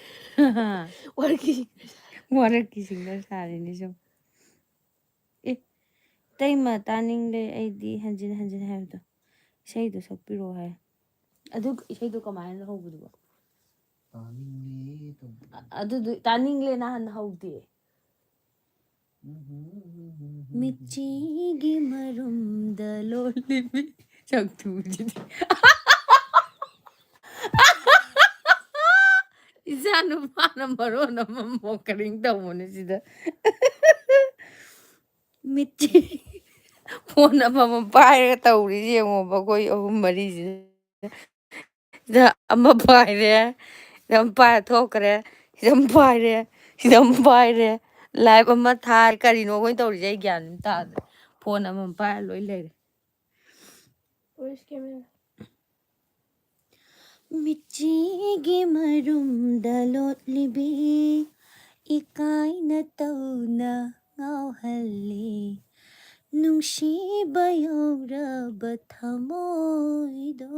ꯋꯥꯔꯛꯀꯤ ꯁꯤꯡꯒꯔ꯫ ꯋꯥꯔꯛꯀꯤ ꯁꯤꯡꯒꯔ ꯁꯥꯔꯤꯅꯤ ꯁꯨꯝ꯫ ꯑꯦ, ꯏꯇꯩꯃ ꯇꯥꯅꯤꯡꯂꯦ ꯑꯩꯗꯤ ꯍꯟꯖꯤꯟ ꯍꯟꯖꯤꯟ ꯍꯥꯏꯕꯗꯣ꯫ ꯏꯁꯩꯗꯣ ꯁꯛꯄꯤꯔꯛꯑꯣ ꯍꯥꯏ꯫ ꯑꯗꯨ ꯏꯁꯩꯗꯣ ꯀꯃꯥꯏꯅ ꯍꯧꯕꯗꯨꯕꯣ? ꯇꯥꯅꯤꯡꯂꯦ ꯇꯧꯕ꯫ ꯑ-, ꯑꯗꯨꯗꯨ ꯇꯥꯅꯤꯡꯂꯦꯅ ꯍꯥꯟꯅ ꯍꯧꯗꯦ꯫ ꯎꯝ, ꯎꯝ, ꯎꯝ, ꯎꯝ, ꯎꯝ, ꯎꯝ꯫ ꯃꯤꯠꯆꯤꯒꯤ ꯃꯔꯨꯝꯗ ꯂꯣꯜꯂꯤꯕꯤ ꯁꯛꯊꯨꯁꯤꯗꯤ꯫ ꯏꯆꯥ ꯅꯨꯄꯥꯅ ꯃꯔꯣꯟ ꯑꯃ ꯃꯣꯀꯔꯤꯡ ꯇꯧꯕꯅꯦ ꯁꯤꯗ꯫ ꯃꯤꯠꯆꯤ ꯐꯣꯟ ꯑꯃꯃꯝ ꯄꯥꯏꯔꯒ ꯇꯧꯔꯤꯁꯦ ꯌꯦꯡꯉꯣꯕ, ꯑꯩꯈꯣꯏ ꯑꯍꯨꯝ ꯃꯔꯤꯁꯤꯅ꯫ ꯁꯤꯗ ꯑꯃ ꯄꯥꯏꯔꯦ, ꯁꯤꯗ ꯑꯃ ꯄꯥꯏꯔ ꯊꯣꯛꯈ꯭ꯔꯦ, ꯁꯤꯗ ꯑꯃ ꯄꯥꯏꯔꯦ, ꯁꯤꯗ ꯑꯃ ꯄꯥꯏꯔꯦ꯫ ꯂꯥꯏꯞ ꯑꯃ ꯊꯥꯔꯦ, ꯀꯔꯤꯅꯣ ꯑꯩꯈꯣꯏꯅ ꯇꯧꯔꯤꯁꯦ? ꯑꯩ ꯒ꯭ꯌꯥꯟ ꯑꯃ ꯇꯥꯗ꯭ꯔꯦ꯫ ꯐꯣꯟ ꯑꯃꯃꯝ ꯄꯥꯏꯔ ꯂꯣꯏ ꯂꯩꯔꯦ꯫ Where's camera? ꯃꯤꯠꯆꯤꯒꯤ ꯃꯔꯨꯝꯗ ꯂꯣꯠꯂꯤꯕꯤ ꯏꯀꯥꯏꯅ ꯇꯧꯅ ꯉꯥꯎꯍꯜꯂꯤ꯫ ꯅꯨꯡꯁꯤꯕ ꯌꯧꯔꯕ ꯊꯃꯣꯏꯗꯣ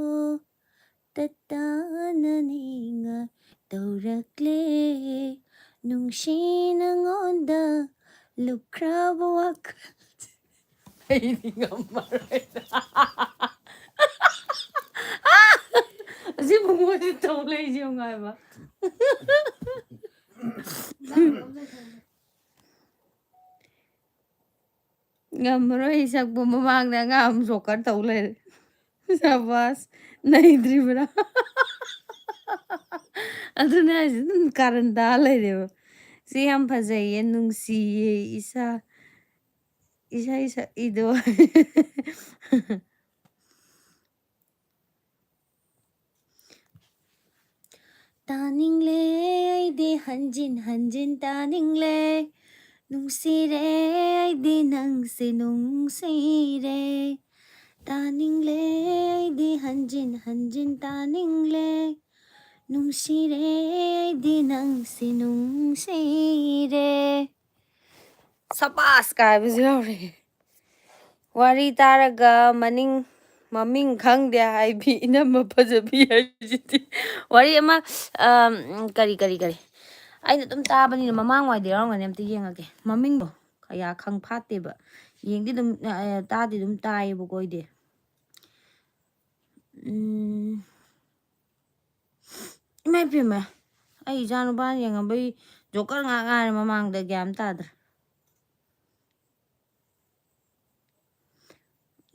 ꯇꯠꯇꯅ ꯅꯤꯡꯉꯥꯏ ꯇꯧꯔꯛꯂꯦ꯫ ꯅꯨꯡꯁꯤ ꯅꯉꯣꯟꯗ ꯂꯨꯞꯈ꯭ꯔꯕ ꯋꯥꯈꯜ꯫ ꯑꯩꯗꯤ ꯉꯝꯃꯔꯣꯏꯗ꯫ ꯑꯁꯤ ꯃꯉꯣꯟꯗ ꯇꯧ ꯂꯩꯁꯦ ꯌꯦꯡꯉꯣ ꯍꯥꯏꯕ꯫ ꯉꯝꯃꯔꯣꯏ ꯁꯛꯄ ꯃꯃꯥꯡꯗ ꯑꯉꯥꯡ ꯑꯃ ꯖꯣꯀꯔ ꯇꯧ ꯂꯩꯔꯦ꯫ ꯁꯕꯥꯁ, ꯅꯩꯗ꯭ꯔꯤꯕ꯭ꯔꯥ? ꯑꯗꯨꯅꯦ ꯍꯥꯏꯁꯦ, ꯑꯗꯨꯝ ꯀꯥꯔꯟ ꯇꯥ ꯂꯩꯔꯦꯕ꯫ ꯁꯤ ꯌꯥꯝ ꯐꯖꯩꯌꯦ, ꯅꯨꯡꯁꯤꯌꯦ, ꯏꯁꯥ, ꯏꯁꯩ ꯁꯛꯏꯗꯣ꯫ ꯇꯥꯅꯤꯡꯂꯦ ꯑꯩꯗꯤ ꯍꯟꯖꯤꯟ ꯍꯟꯖꯤꯟ ꯇꯥꯅꯤꯡꯂꯦ꯫ ꯅꯨꯡꯁꯤꯔꯦ ꯑꯩꯗꯤ ꯅꯪꯁꯦ ꯅꯨꯡꯁꯤꯔꯦ꯫ ꯇꯥꯅꯤꯡꯂꯦ ꯑꯩꯗꯤ ꯍꯟꯖꯤꯟ ꯍꯟꯖꯤꯟ ꯇꯥꯅꯤꯡꯂꯦ꯫ ꯅꯨꯡꯁꯤꯔꯦ ꯑꯩꯗꯤ ꯅꯪꯁꯦ ꯅꯨꯡꯁꯤꯔꯦ꯫ ꯁꯕꯥꯁ ꯀꯥꯏꯕꯁꯨ ꯌꯥꯎꯔꯦ꯫ ꯋꯥꯔꯤ ꯇꯥꯔꯒ ꯃꯅꯤꯡ ꯃꯃꯤꯡ ꯈꯪꯗꯦ ꯍꯥꯏꯕꯤ ꯏꯅꯝꯃ ꯐꯖꯕꯤ ꯍꯥꯏꯁꯤꯗꯤ꯫ ꯋꯥꯔꯤ ꯑꯃ, ꯑꯝ, ꯀꯔꯤ ꯀꯔꯤ ꯀꯔꯤ ꯑꯩꯅ ꯑꯗꯨꯝ ꯇꯥꯕꯅꯤꯅ ꯃꯃꯥꯡ ꯋꯥꯏꯗ ꯌꯥꯎꯔꯝꯒꯅꯤ, ꯑꯝꯇ ꯌꯦꯡꯉꯒꯦ꯫ ꯃꯃꯤꯡꯗꯣ ꯀꯌꯥ ꯈꯪ ꯐꯥꯠꯇꯦꯕ꯫ ꯌꯦꯡꯗꯤ ꯑꯗꯨꯝ, ꯑ, ꯇꯥꯗꯤ ꯑꯗꯨꯝ ꯇꯥꯏꯌꯦꯕꯀꯣ ꯑꯩꯗꯤ꯫ ꯎꯝ꯫ ꯏꯃꯥ ꯏꯄꯦꯝꯃ, ꯑꯩ ꯏꯆꯥ ꯅꯨꯄꯥꯅ ꯌꯦꯡꯉꯝꯕꯩ ꯖꯣꯀꯔ ꯉꯥꯛ ꯉꯥꯏꯔꯦ ꯃꯃꯥꯡꯗ, ꯒ꯭ꯌꯥꯟ ꯇꯥꯗ꯭ꯔꯦ꯫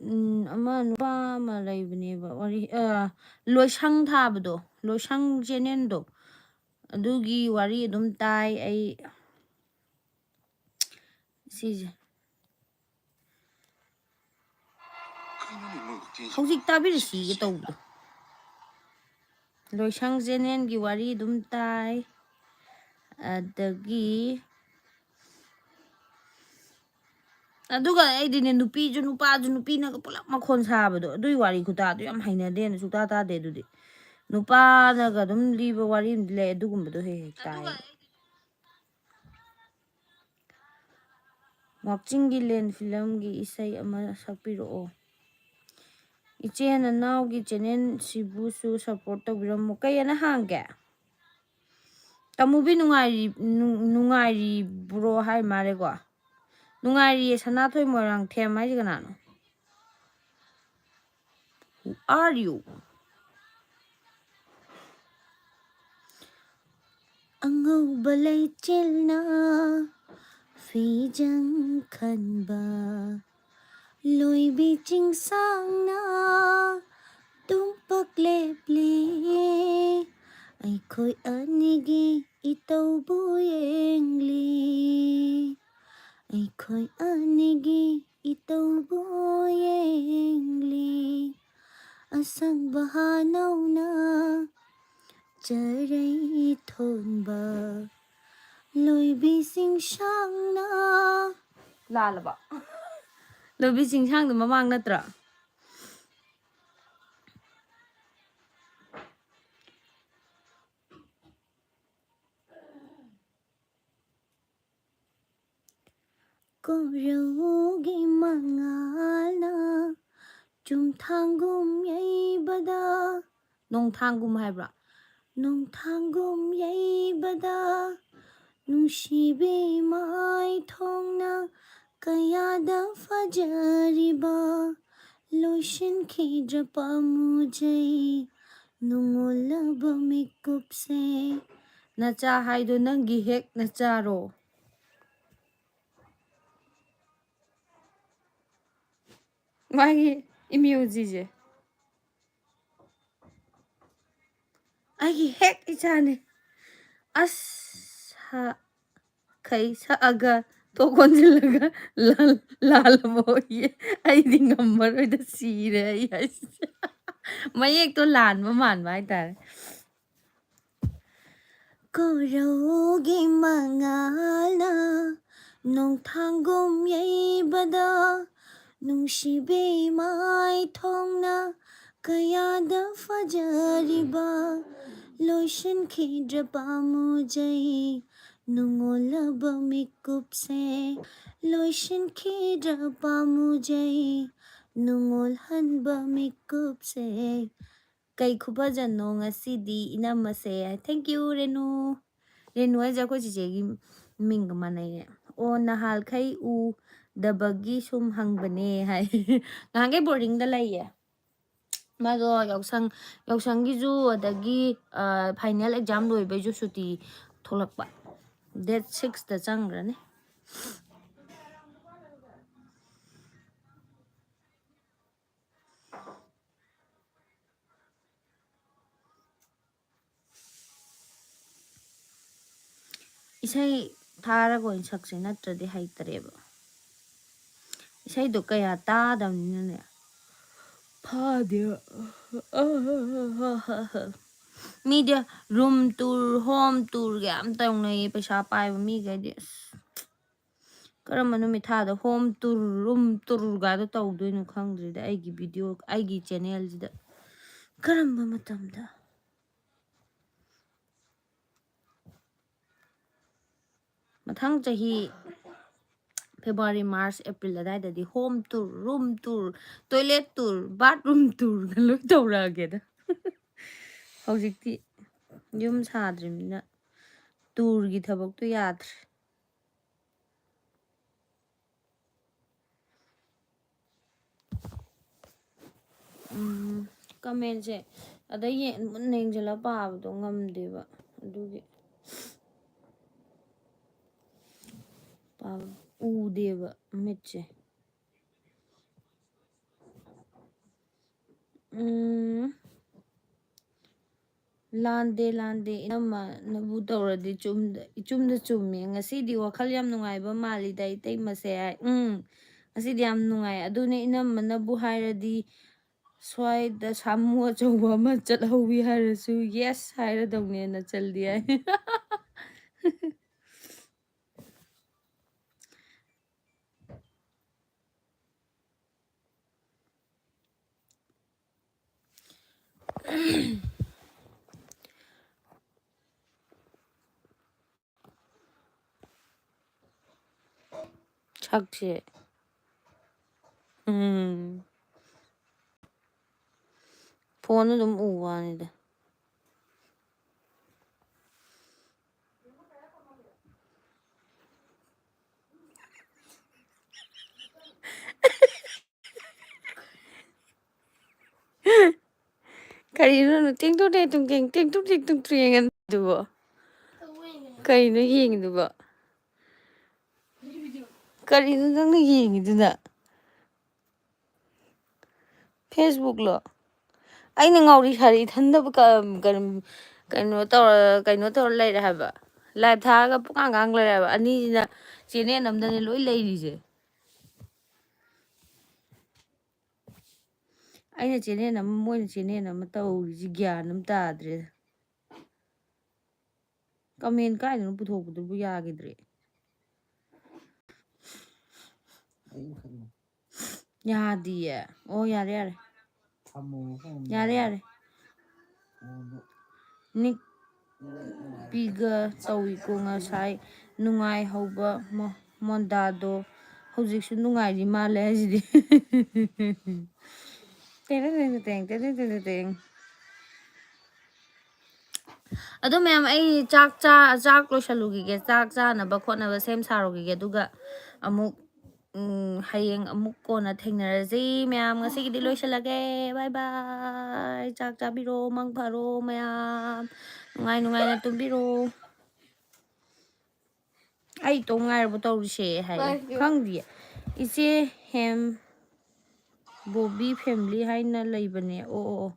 ꯎꯝ, ꯑꯃ ꯅꯨꯄꯥ ꯑꯃ ꯂꯩꯕꯅꯦꯕ, ꯋꯥꯔꯤ, ꯑ, ꯂꯣꯏꯁꯪ ꯊꯥꯕꯗꯣ, ꯂꯣꯏꯁꯪ ꯆꯦꯅꯦꯜꯗꯣ, ꯑꯗꯨꯒꯤ ꯋꯥꯔꯤ ꯑꯗꯨꯝ ꯇꯥꯏ ꯑꯩ꯫ ꯁꯤꯁꯦ꯫ ꯍꯧꯖꯤꯛ ꯇꯥꯕꯤꯔꯁꯤꯒꯦ ꯇꯧꯕꯗꯣ꯫ ꯂꯣꯏꯁꯪ ꯆꯦꯅꯦꯜꯒꯤ ꯋꯥꯔꯤ ꯑꯗꯨꯝ ꯇꯥꯏ꯫ ꯑꯗꯒꯤ, ꯑꯗꯨꯒ ꯑꯩꯗꯤꯅꯦ, ꯅꯨꯄꯤꯁꯨ ꯅꯨꯄꯥꯁꯨ ꯅꯨꯄꯤꯅꯒ ꯄꯨꯂꯞ ꯃꯈꯣꯟ ꯁꯥꯕꯗꯣ, ꯑꯗꯨꯒꯤ ꯋꯥꯔꯤ ꯈꯨꯇꯥꯗꯣ ꯌꯥꯝ ꯍꯩꯅꯗꯦꯅ ꯁꯨꯛꯇꯥ ꯇꯥꯗꯦ꯫ ꯑꯗꯨꯗꯤ ꯅꯨꯄꯥꯅꯒ ꯑꯗꯨꯝ ꯂꯤꯕ ꯋꯥꯔꯤ ꯑꯃꯗꯤ ꯂꯩ, ꯑꯗꯨꯒꯨꯝꯕꯗꯣ ꯍꯦꯛ ꯍꯦꯛ ꯇꯥꯏ꯫ ꯋꯥꯛꯆꯤꯡꯒꯤ ꯂꯦꯟ ꯐꯤꯂꯝꯒꯤ ꯏꯁꯩ ꯑꯃ ꯁꯛꯄꯤꯔꯛꯑꯣ꯫ ꯏꯆꯦ ꯅꯅꯥꯎꯒꯤ ꯆꯦꯅꯦꯜꯁꯤꯕꯨꯁꯨ ꯁꯞꯄꯣꯔꯠ ꯇꯧꯕꯤꯔꯝꯃꯨ꯫ ꯀꯩ ꯑꯅ ꯍꯥꯡꯒꯦ? ꯇꯥꯃꯨꯕꯤ ꯅꯨꯡꯉꯥꯏꯔꯤ-, ꯅꯨꯡ-, ꯅꯨꯡꯉꯥꯏꯔꯤꯕ꯭ꯔꯣ ꯍꯥꯏ ꯃꯥꯜꯂꯦꯀꯣ꯫ ꯅꯨꯡꯉꯥꯏꯔꯤꯌꯦ, ꯁꯅꯥꯊꯣꯏ ꯃꯣꯏꯔꯥꯡꯊꯦꯝ ꯍꯥꯏꯁꯦ ꯀꯅꯥꯅꯣ? Who are you? ꯑꯉꯧꯕ ꯂꯩꯆꯤꯜꯅ ꯐꯤꯖꯪ ꯈꯟꯕ, ꯂꯣꯏꯕꯤ ꯆꯤꯡꯁꯥꯡꯅ ꯇꯨꯝꯄꯛ ꯂꯦꯞꯂꯤ, ꯑꯩꯈꯣꯏ ꯑꯅꯤꯒꯤ ꯏꯇꯧꯕꯨ ꯌꯦꯡꯂꯤ, ꯑꯩꯈꯣꯏ ꯑꯅꯤꯒꯤ ꯏꯇꯧꯕꯨ ꯌꯦꯡꯂꯤ꯫ ꯑꯁꯪꯕ ꯍꯥꯅꯧꯅ ꯆꯔꯩ ꯊꯣꯟꯕ ꯂꯣꯏꯕꯤ ꯆꯤꯡꯁꯥꯡꯅ꯫ ꯂꯥꯜꯂꯕ? ꯂꯣꯏꯕꯤ ꯆꯤꯡꯁꯥꯡꯗꯣ ꯃꯃꯥꯡ ꯅꯠꯇ꯭ꯔꯥ? ꯀꯣꯔꯧꯒꯤ ꯃꯉꯥꯜꯅ ꯆꯨꯝꯊꯥꯡꯒꯨꯝ ꯌꯩꯕꯗ, ꯅꯣꯡꯊꯥꯡꯒꯨꯝ ꯍꯥꯏꯕ꯭ꯔꯥ? ꯅꯣꯡꯊꯥꯡꯒꯨꯝ ꯌꯩꯕꯗ ꯅꯨꯡꯁꯤꯕꯤ ꯃꯥꯏꯊꯣꯡꯅ ꯀꯌꯥꯗ ꯐꯖꯔꯤꯕ ꯂꯣꯏꯁꯤꯟꯈꯤꯗ꯭ꯔ ꯄꯥꯝꯃꯨꯖꯩ ꯅꯨꯡꯉꯣꯜꯂꯕ ꯃꯤꯀꯨꯞꯁꯦ꯫ ꯅꯆꯥ ꯍꯥꯏꯗꯣ ꯅꯪꯒꯤ ꯍꯦꯛ ꯅꯆꯥꯔꯣ? ꯃꯥꯒꯤ ꯏꯃꯣꯖꯤꯁꯦ ꯑꯩꯒꯤ ꯍꯦꯛ ꯏꯆꯥꯅꯦ꯫ ꯑꯁ, ꯁꯥ-, ꯈꯩ ꯁꯛꯑꯒ ꯊꯣꯛ ꯀꯣꯟꯁꯤꯜꯂꯒ ꯂꯥꯜ-, ꯂꯥꯜꯂꯕꯣꯌꯦ꯫ ꯑꯩꯗꯤ ꯉꯝꯃꯔꯣꯏꯗ, ꯁꯤꯔꯦ ꯑꯩ ꯍꯥꯏꯁꯤꯅꯦ꯫ ꯃꯌꯦꯛꯇꯣ ꯂꯥꯟꯕ ꯃꯥꯟꯕ ꯍꯥꯏꯇꯥꯔꯦ꯫ ꯀꯣꯔꯧꯒꯤ ꯃꯉꯥꯜꯅ ꯅꯣꯡꯊꯥꯡꯒꯨꯝ ꯌꯩꯕꯗ ꯅꯨꯡꯁꯤꯕꯤ ꯃꯥꯏꯊꯣꯡꯅ ꯀꯌꯥꯗ ꯐꯖꯔꯤꯕ ꯂꯣꯏꯁꯤꯟꯈꯤꯗ꯭ꯔ ꯄꯥꯝꯃꯨꯖꯩ ꯅꯨꯡꯉꯣꯜꯂꯕ ꯃꯤꯀꯨꯞꯁꯦ꯫ ꯂꯣꯏꯁꯤꯟꯈꯤꯗ꯭ꯔ ꯄꯥꯝꯃꯨꯖꯩ ꯅꯨꯡꯉꯣꯜꯍꯟꯕ ꯃꯤꯀꯨꯞꯁꯦ꯫ ꯀꯩ ꯈꯨꯐꯖꯅꯣ ꯉꯁꯤꯗꯤ ꯏꯅꯝꯃꯁꯦ꯫ Thank you, Renu. ꯔꯦꯅꯨ ꯍꯥꯏꯁꯦ ꯑꯩꯈꯣꯏ ꯆꯤꯆꯦꯒꯤ ꯃꯤꯡꯒ ꯃꯥꯟꯅꯩꯌꯦ꯫ ꯑꯣ, ꯅꯍꯥꯜꯈꯩ ꯎꯗꯕꯒꯤ ꯁꯨꯝ ꯍꯪꯕꯅꯦ ꯍꯥꯏ꯫ ꯉꯍꯥꯟꯈꯩ ꯕꯣꯔꯗꯤꯡꯗ ꯂꯩꯌꯦ꯫ ꯃꯥꯗꯣ ꯌꯥꯎꯁꯪ, ꯌꯥꯎꯁꯪꯒꯤꯁꯨ, ꯑꯗꯒꯤ, ꯑ, final exam ꯂꯣꯏꯕꯩꯁꯨ ꯁꯨꯇꯤ ꯊꯣꯛꯂꯛꯄ꯫ Date sixꯇ ꯆꯪꯈ꯭ꯔꯅꯤ꯫ ꯏꯁꯩ ꯊꯥꯔꯒ ꯑꯣꯏꯅ ꯁꯛꯁꯦ, ꯅꯠꯇ꯭ꯔꯗꯤ ꯍꯩꯇꯔꯦꯕ꯫ ꯏꯁꯩꯗꯣ ꯀꯌꯥ ꯇꯥꯗꯕꯅꯤꯅꯅꯦ꯫ ꯐꯥꯗꯦꯕ꯫ ꯃꯤꯗꯤ ꯔꯨꯝ ꯇꯨꯔ, ꯍꯣꯝ ꯇꯨꯔꯒ ꯌꯥꯝ ꯇꯧꯅꯩꯌꯦ, ꯄꯩꯁꯥ ꯄꯥꯏꯕ ꯃꯤꯈꯩꯗꯤ꯫ ꯑꯁ, ꯀꯔꯝꯕ ꯅꯨꯃꯤꯠ ꯊꯥꯗ ꯍꯣꯝ ꯇꯨꯔ, ꯔꯨꯝ ꯇꯨꯔꯒꯗꯣ ꯇꯧꯗꯣꯏꯅꯣ ꯈꯪꯗ꯭ꯔꯤꯗ, ꯑꯩꯒꯤ ꯚꯤꯗꯤꯑꯣ, ꯑꯩꯒꯤ ꯆꯦꯅꯦꯜꯁꯤꯗ ꯀꯔꯝꯕ ꯃꯇꯝꯗ? ꯃꯊꯪ ꯆꯍꯤ ꯐꯦꯕ꯭ꯔꯨꯋꯥꯔꯤ, ꯃꯥꯔꯆ, ꯑꯦꯄ꯭ꯔꯤꯜ ꯑꯗꯥꯏꯗꯗꯤ home tour, room tour, toilet tour, bathroom ꯇꯨꯔꯒ ꯂꯣꯏ ꯇꯧꯔꯛꯑꯒꯦꯗ꯫ ꯍꯧꯖꯤꯛꯇꯤ ꯌꯨꯝ ꯁꯥꯗ꯭ꯔꯤꯕꯅꯤꯅ ꯇꯨꯔꯒꯤ ꯊꯕꯛꯇꯣ ꯌꯥꯗ꯭ꯔꯦ꯫ ꯎꯝ, ꯀꯃꯦꯟꯁꯦ ꯑꯗꯩ ꯌꯦꯡ-, ꯃꯨꯟꯅ ꯌꯦꯡꯁꯤꯜꯂ ꯄꯥꯕꯗꯣ ꯉꯝꯗꯦꯕ, ꯑꯗꯨꯒꯤ ꯄꯥꯕ ꯎꯗꯦꯕ ꯃꯤꯠꯁꯦ꯫ ꯎꯝ꯫ ꯂꯥꯟꯗꯦ, ꯂꯥꯟꯗꯦ, ꯏꯅꯝꯃ ꯅꯕꯨ ꯇꯧꯔꯗꯤ ꯆꯨꯝꯗ-, ꯏꯆꯨꯝꯗ ꯆꯨꯝꯃꯦ꯫ "ꯉꯁꯤꯗꯤ ꯋꯥꯈꯜ ꯌꯥꯝ ꯅꯨꯡꯉꯥꯏꯕ ꯃꯥꯜꯂꯤꯗ, ꯏꯇꯩꯃꯁꯦ" ꯍꯥꯏ꯫ ꯎꯝ, ꯉꯁꯤꯗꯤ ꯌꯥꯝ ꯅꯨꯡꯉꯥꯏ꯫ "ꯑꯗꯨꯅꯦ ꯏꯅꯝꯃꯅꯕꯨ ꯍꯥꯏꯔꯗꯤ, ꯁ꯭ꯋꯥꯏꯗ ꯁꯥꯃꯨ ꯑꯆꯧꯕ ꯑꯃ ꯆꯠꯍꯧꯋꯤ ꯍꯥꯏꯔꯁꯨ, 'ꯌꯦꯁ' ꯍꯥꯏꯔꯗꯧꯅꯦ ꯅꯆꯜꯗꯤ" ꯍꯥꯏ꯫ ꯁꯛꯁꯦ꯫ ꯎꯝ꯫ ꯐꯣꯟꯗ ꯑꯗꯨꯝ ꯎꯕ ꯋꯥꯅꯤꯗ꯫ ꯀꯔꯤꯅꯣ ꯇꯦꯡ ꯇꯨ ꯇꯦꯡ ꯇꯨꯡ ꯇꯦꯡ, ꯇꯦꯡ ꯇꯨ ꯇꯦꯡ ꯇꯨꯡ ꯇꯨꯡ ꯌꯦꯡꯉꯤꯗꯨꯕꯣ? ꯀꯩꯅꯣ ꯌꯦꯡꯉꯤꯗꯨꯕꯣ? ꯀꯔꯤꯅꯣ ꯅꯪꯅ ꯌꯦꯡꯉꯤꯗꯨꯅ? Facebook ꯂꯣ? ꯑꯩꯅ ꯉꯥꯎꯔꯤ ꯁꯥꯔꯤ ꯏꯊꯟꯗꯕꯨ ꯀ-, ꯀꯩꯅꯣ, ꯀꯩꯅꯣ ꯇꯧꯔ, ꯀꯩꯅꯣ ꯇꯧꯔ ꯂꯩꯔꯦ ꯍꯥꯏꯕ꯫ Live ꯊꯥꯔꯒ ꯄꯨꯡꯉꯥꯡ ꯉꯥꯡ ꯂꯩꯔꯦ ꯍꯥꯏꯕ꯫ ꯑꯅꯤꯁꯤꯅ channel ꯑꯝꯗꯅꯦ ꯂꯣꯏ ꯂꯩꯔꯤꯁꯦ꯫ ꯑꯩꯅ ꯆꯦꯅꯦꯜ ꯑꯃ, ꯃꯣꯏꯅ ꯆꯦꯅꯦꯜ ꯑꯃ ꯇꯧꯔꯤꯁꯤ ꯒ꯭ꯌꯥꯟ ꯑꯃ ꯇꯥꯗ꯭ꯔꯦ꯫ ꯀꯃꯦꯟ ꯀꯥꯏꯗꯅꯣ ꯄꯨꯊꯣꯛꯄꯗꯨꯕꯨ ꯌꯥꯈꯤꯗ꯭ꯔꯦ꯫ ꯑꯩ ꯃꯈꯜꯅꯣ꯫ ꯌꯥꯗꯤꯌꯦ꯫ ꯑꯣ, ꯌꯥꯔꯦ, ꯌꯥꯔꯦ꯫ ꯊꯝꯃꯣ ꯃꯐꯝ ꯑꯃ꯫ ꯌꯥꯔꯦ, ꯌꯥꯔꯦ꯫ ꯑꯣ, ꯑꯗꯣ ꯅꯤꯛ ꯅꯨꯡꯉꯥꯏꯔꯦ꯫ ꯄꯤꯒ ꯇꯧꯏꯀꯣ ꯉꯁꯥꯏ ꯅꯨꯡꯉꯥꯏꯍꯧꯕ ꯃꯣ-, ꯃꯣꯟꯗꯥꯗꯣ ꯍꯧꯖꯤꯛꯁꯨ ꯅꯨꯡꯉꯥꯏꯔꯤ ꯃꯥꯜꯂꯦ ꯍꯥꯏꯁꯤꯗꯤ꯫ ꯇꯦꯔꯦ ꯇꯦꯔꯦ ꯇꯦꯡ, ꯇꯦꯔꯦ ꯇꯦꯔꯦ ꯇꯦꯡ꯫ ꯑꯗꯣ ꯃꯌꯥꯝ, ꯑꯩ ꯆꯥꯛ ꯆꯥ-, ꯆꯥꯛ ꯂꯣꯏꯁꯜꯂꯨꯈꯤꯒꯦ, ꯆꯥꯛ ꯆꯥꯅꯕ ꯈꯣꯠꯅꯕ ꯁꯦꯝ ꯁꯥꯔꯨꯈꯤꯒꯦ, ꯑꯗꯨꯒ ꯑꯃꯨꯛ, ꯎꯝ, ꯍꯌꯦꯡ ꯑꯃꯨꯛ ꯀꯣꯟꯅ ꯊꯦꯡꯅꯔꯁꯤ ꯃꯌꯥꯝ꯫ ꯉꯁꯤꯒꯤꯗꯤ ꯂꯣꯏꯁꯜꯂꯒꯦ꯫ ꯕꯥꯏ ꯕꯥꯏ꯫ ꯆꯥꯛ ꯆꯥꯕꯤꯔꯣ, ꯃꯪ ꯐꯔꯣ ꯃꯌꯥꯝ꯫ ꯅꯨꯡꯉꯥꯏ ꯅꯨꯡꯉꯥꯏꯅ ꯇꯨꯝꯕꯤꯔꯣ꯫ ꯑꯩ ꯏꯇꯣꯝ ꯉꯥꯏꯔꯕꯣ ꯇꯧꯔꯤꯁꯦ ꯍꯥꯏ꯫ ꯕꯥꯏ, ꯌꯨ꯫ ꯈꯪꯗꯤꯌꯦ꯫ ꯏꯆꯦ ꯍꯦꯝ ꯕꯣꯕꯤ ꯐꯦꯃꯤꯂꯤ ꯍꯥꯏꯅ ꯂꯩꯕꯅꯦ꯫ ꯑꯣ, ꯑꯣ, ꯑꯣ꯫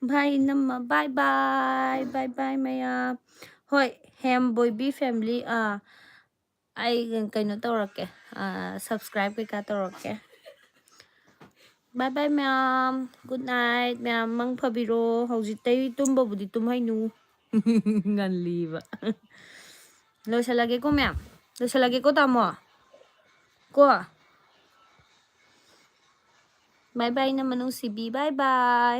ꯚꯥꯏ ꯏꯅꯝꯃ, ꯕꯥꯏ ꯕꯥꯏ, ꯕꯥꯏ ꯕꯥꯏ ꯃꯌꯥꯝ꯫ ꯍꯣꯏ, ꯍꯦꯝ ꯕꯣꯏꯕꯤ ꯐꯦꯃꯤꯂꯤ, ꯑꯥ, ꯑꯩ ꯀꯩꯅꯣ ꯇꯧꯔꯛꯀꯦ, ꯑꯥ, subscribe ꯀꯩꯀꯥ ꯇꯧꯔꯛꯀꯦ꯫ ꯕꯥꯏ ꯕꯥꯏ ꯃꯌꯥꯝ, good night ꯃꯌꯥꯝ, ꯃꯪ ꯐꯕꯤꯔꯣ꯫ ꯍꯧꯖꯤꯛꯇꯩ ꯇꯨꯝꯕꯕꯨꯗꯤ ꯇꯨꯝꯍꯩꯅꯨ, ꯉꯜꯂꯤꯕ꯫ ꯂꯣꯏꯁꯜꯂꯒꯦꯀꯣ ꯃꯌꯥꯝ, ꯂꯣꯏꯁꯜꯂꯒꯦꯀꯣ ꯇꯥꯃꯣ, ꯀꯣ꯫ ꯕꯥꯏ ꯕꯥꯏ, ꯏꯅꯝꯃ ꯅꯨꯡꯁꯤꯕꯤ, ꯕꯥꯏ ꯕꯥꯏ꯫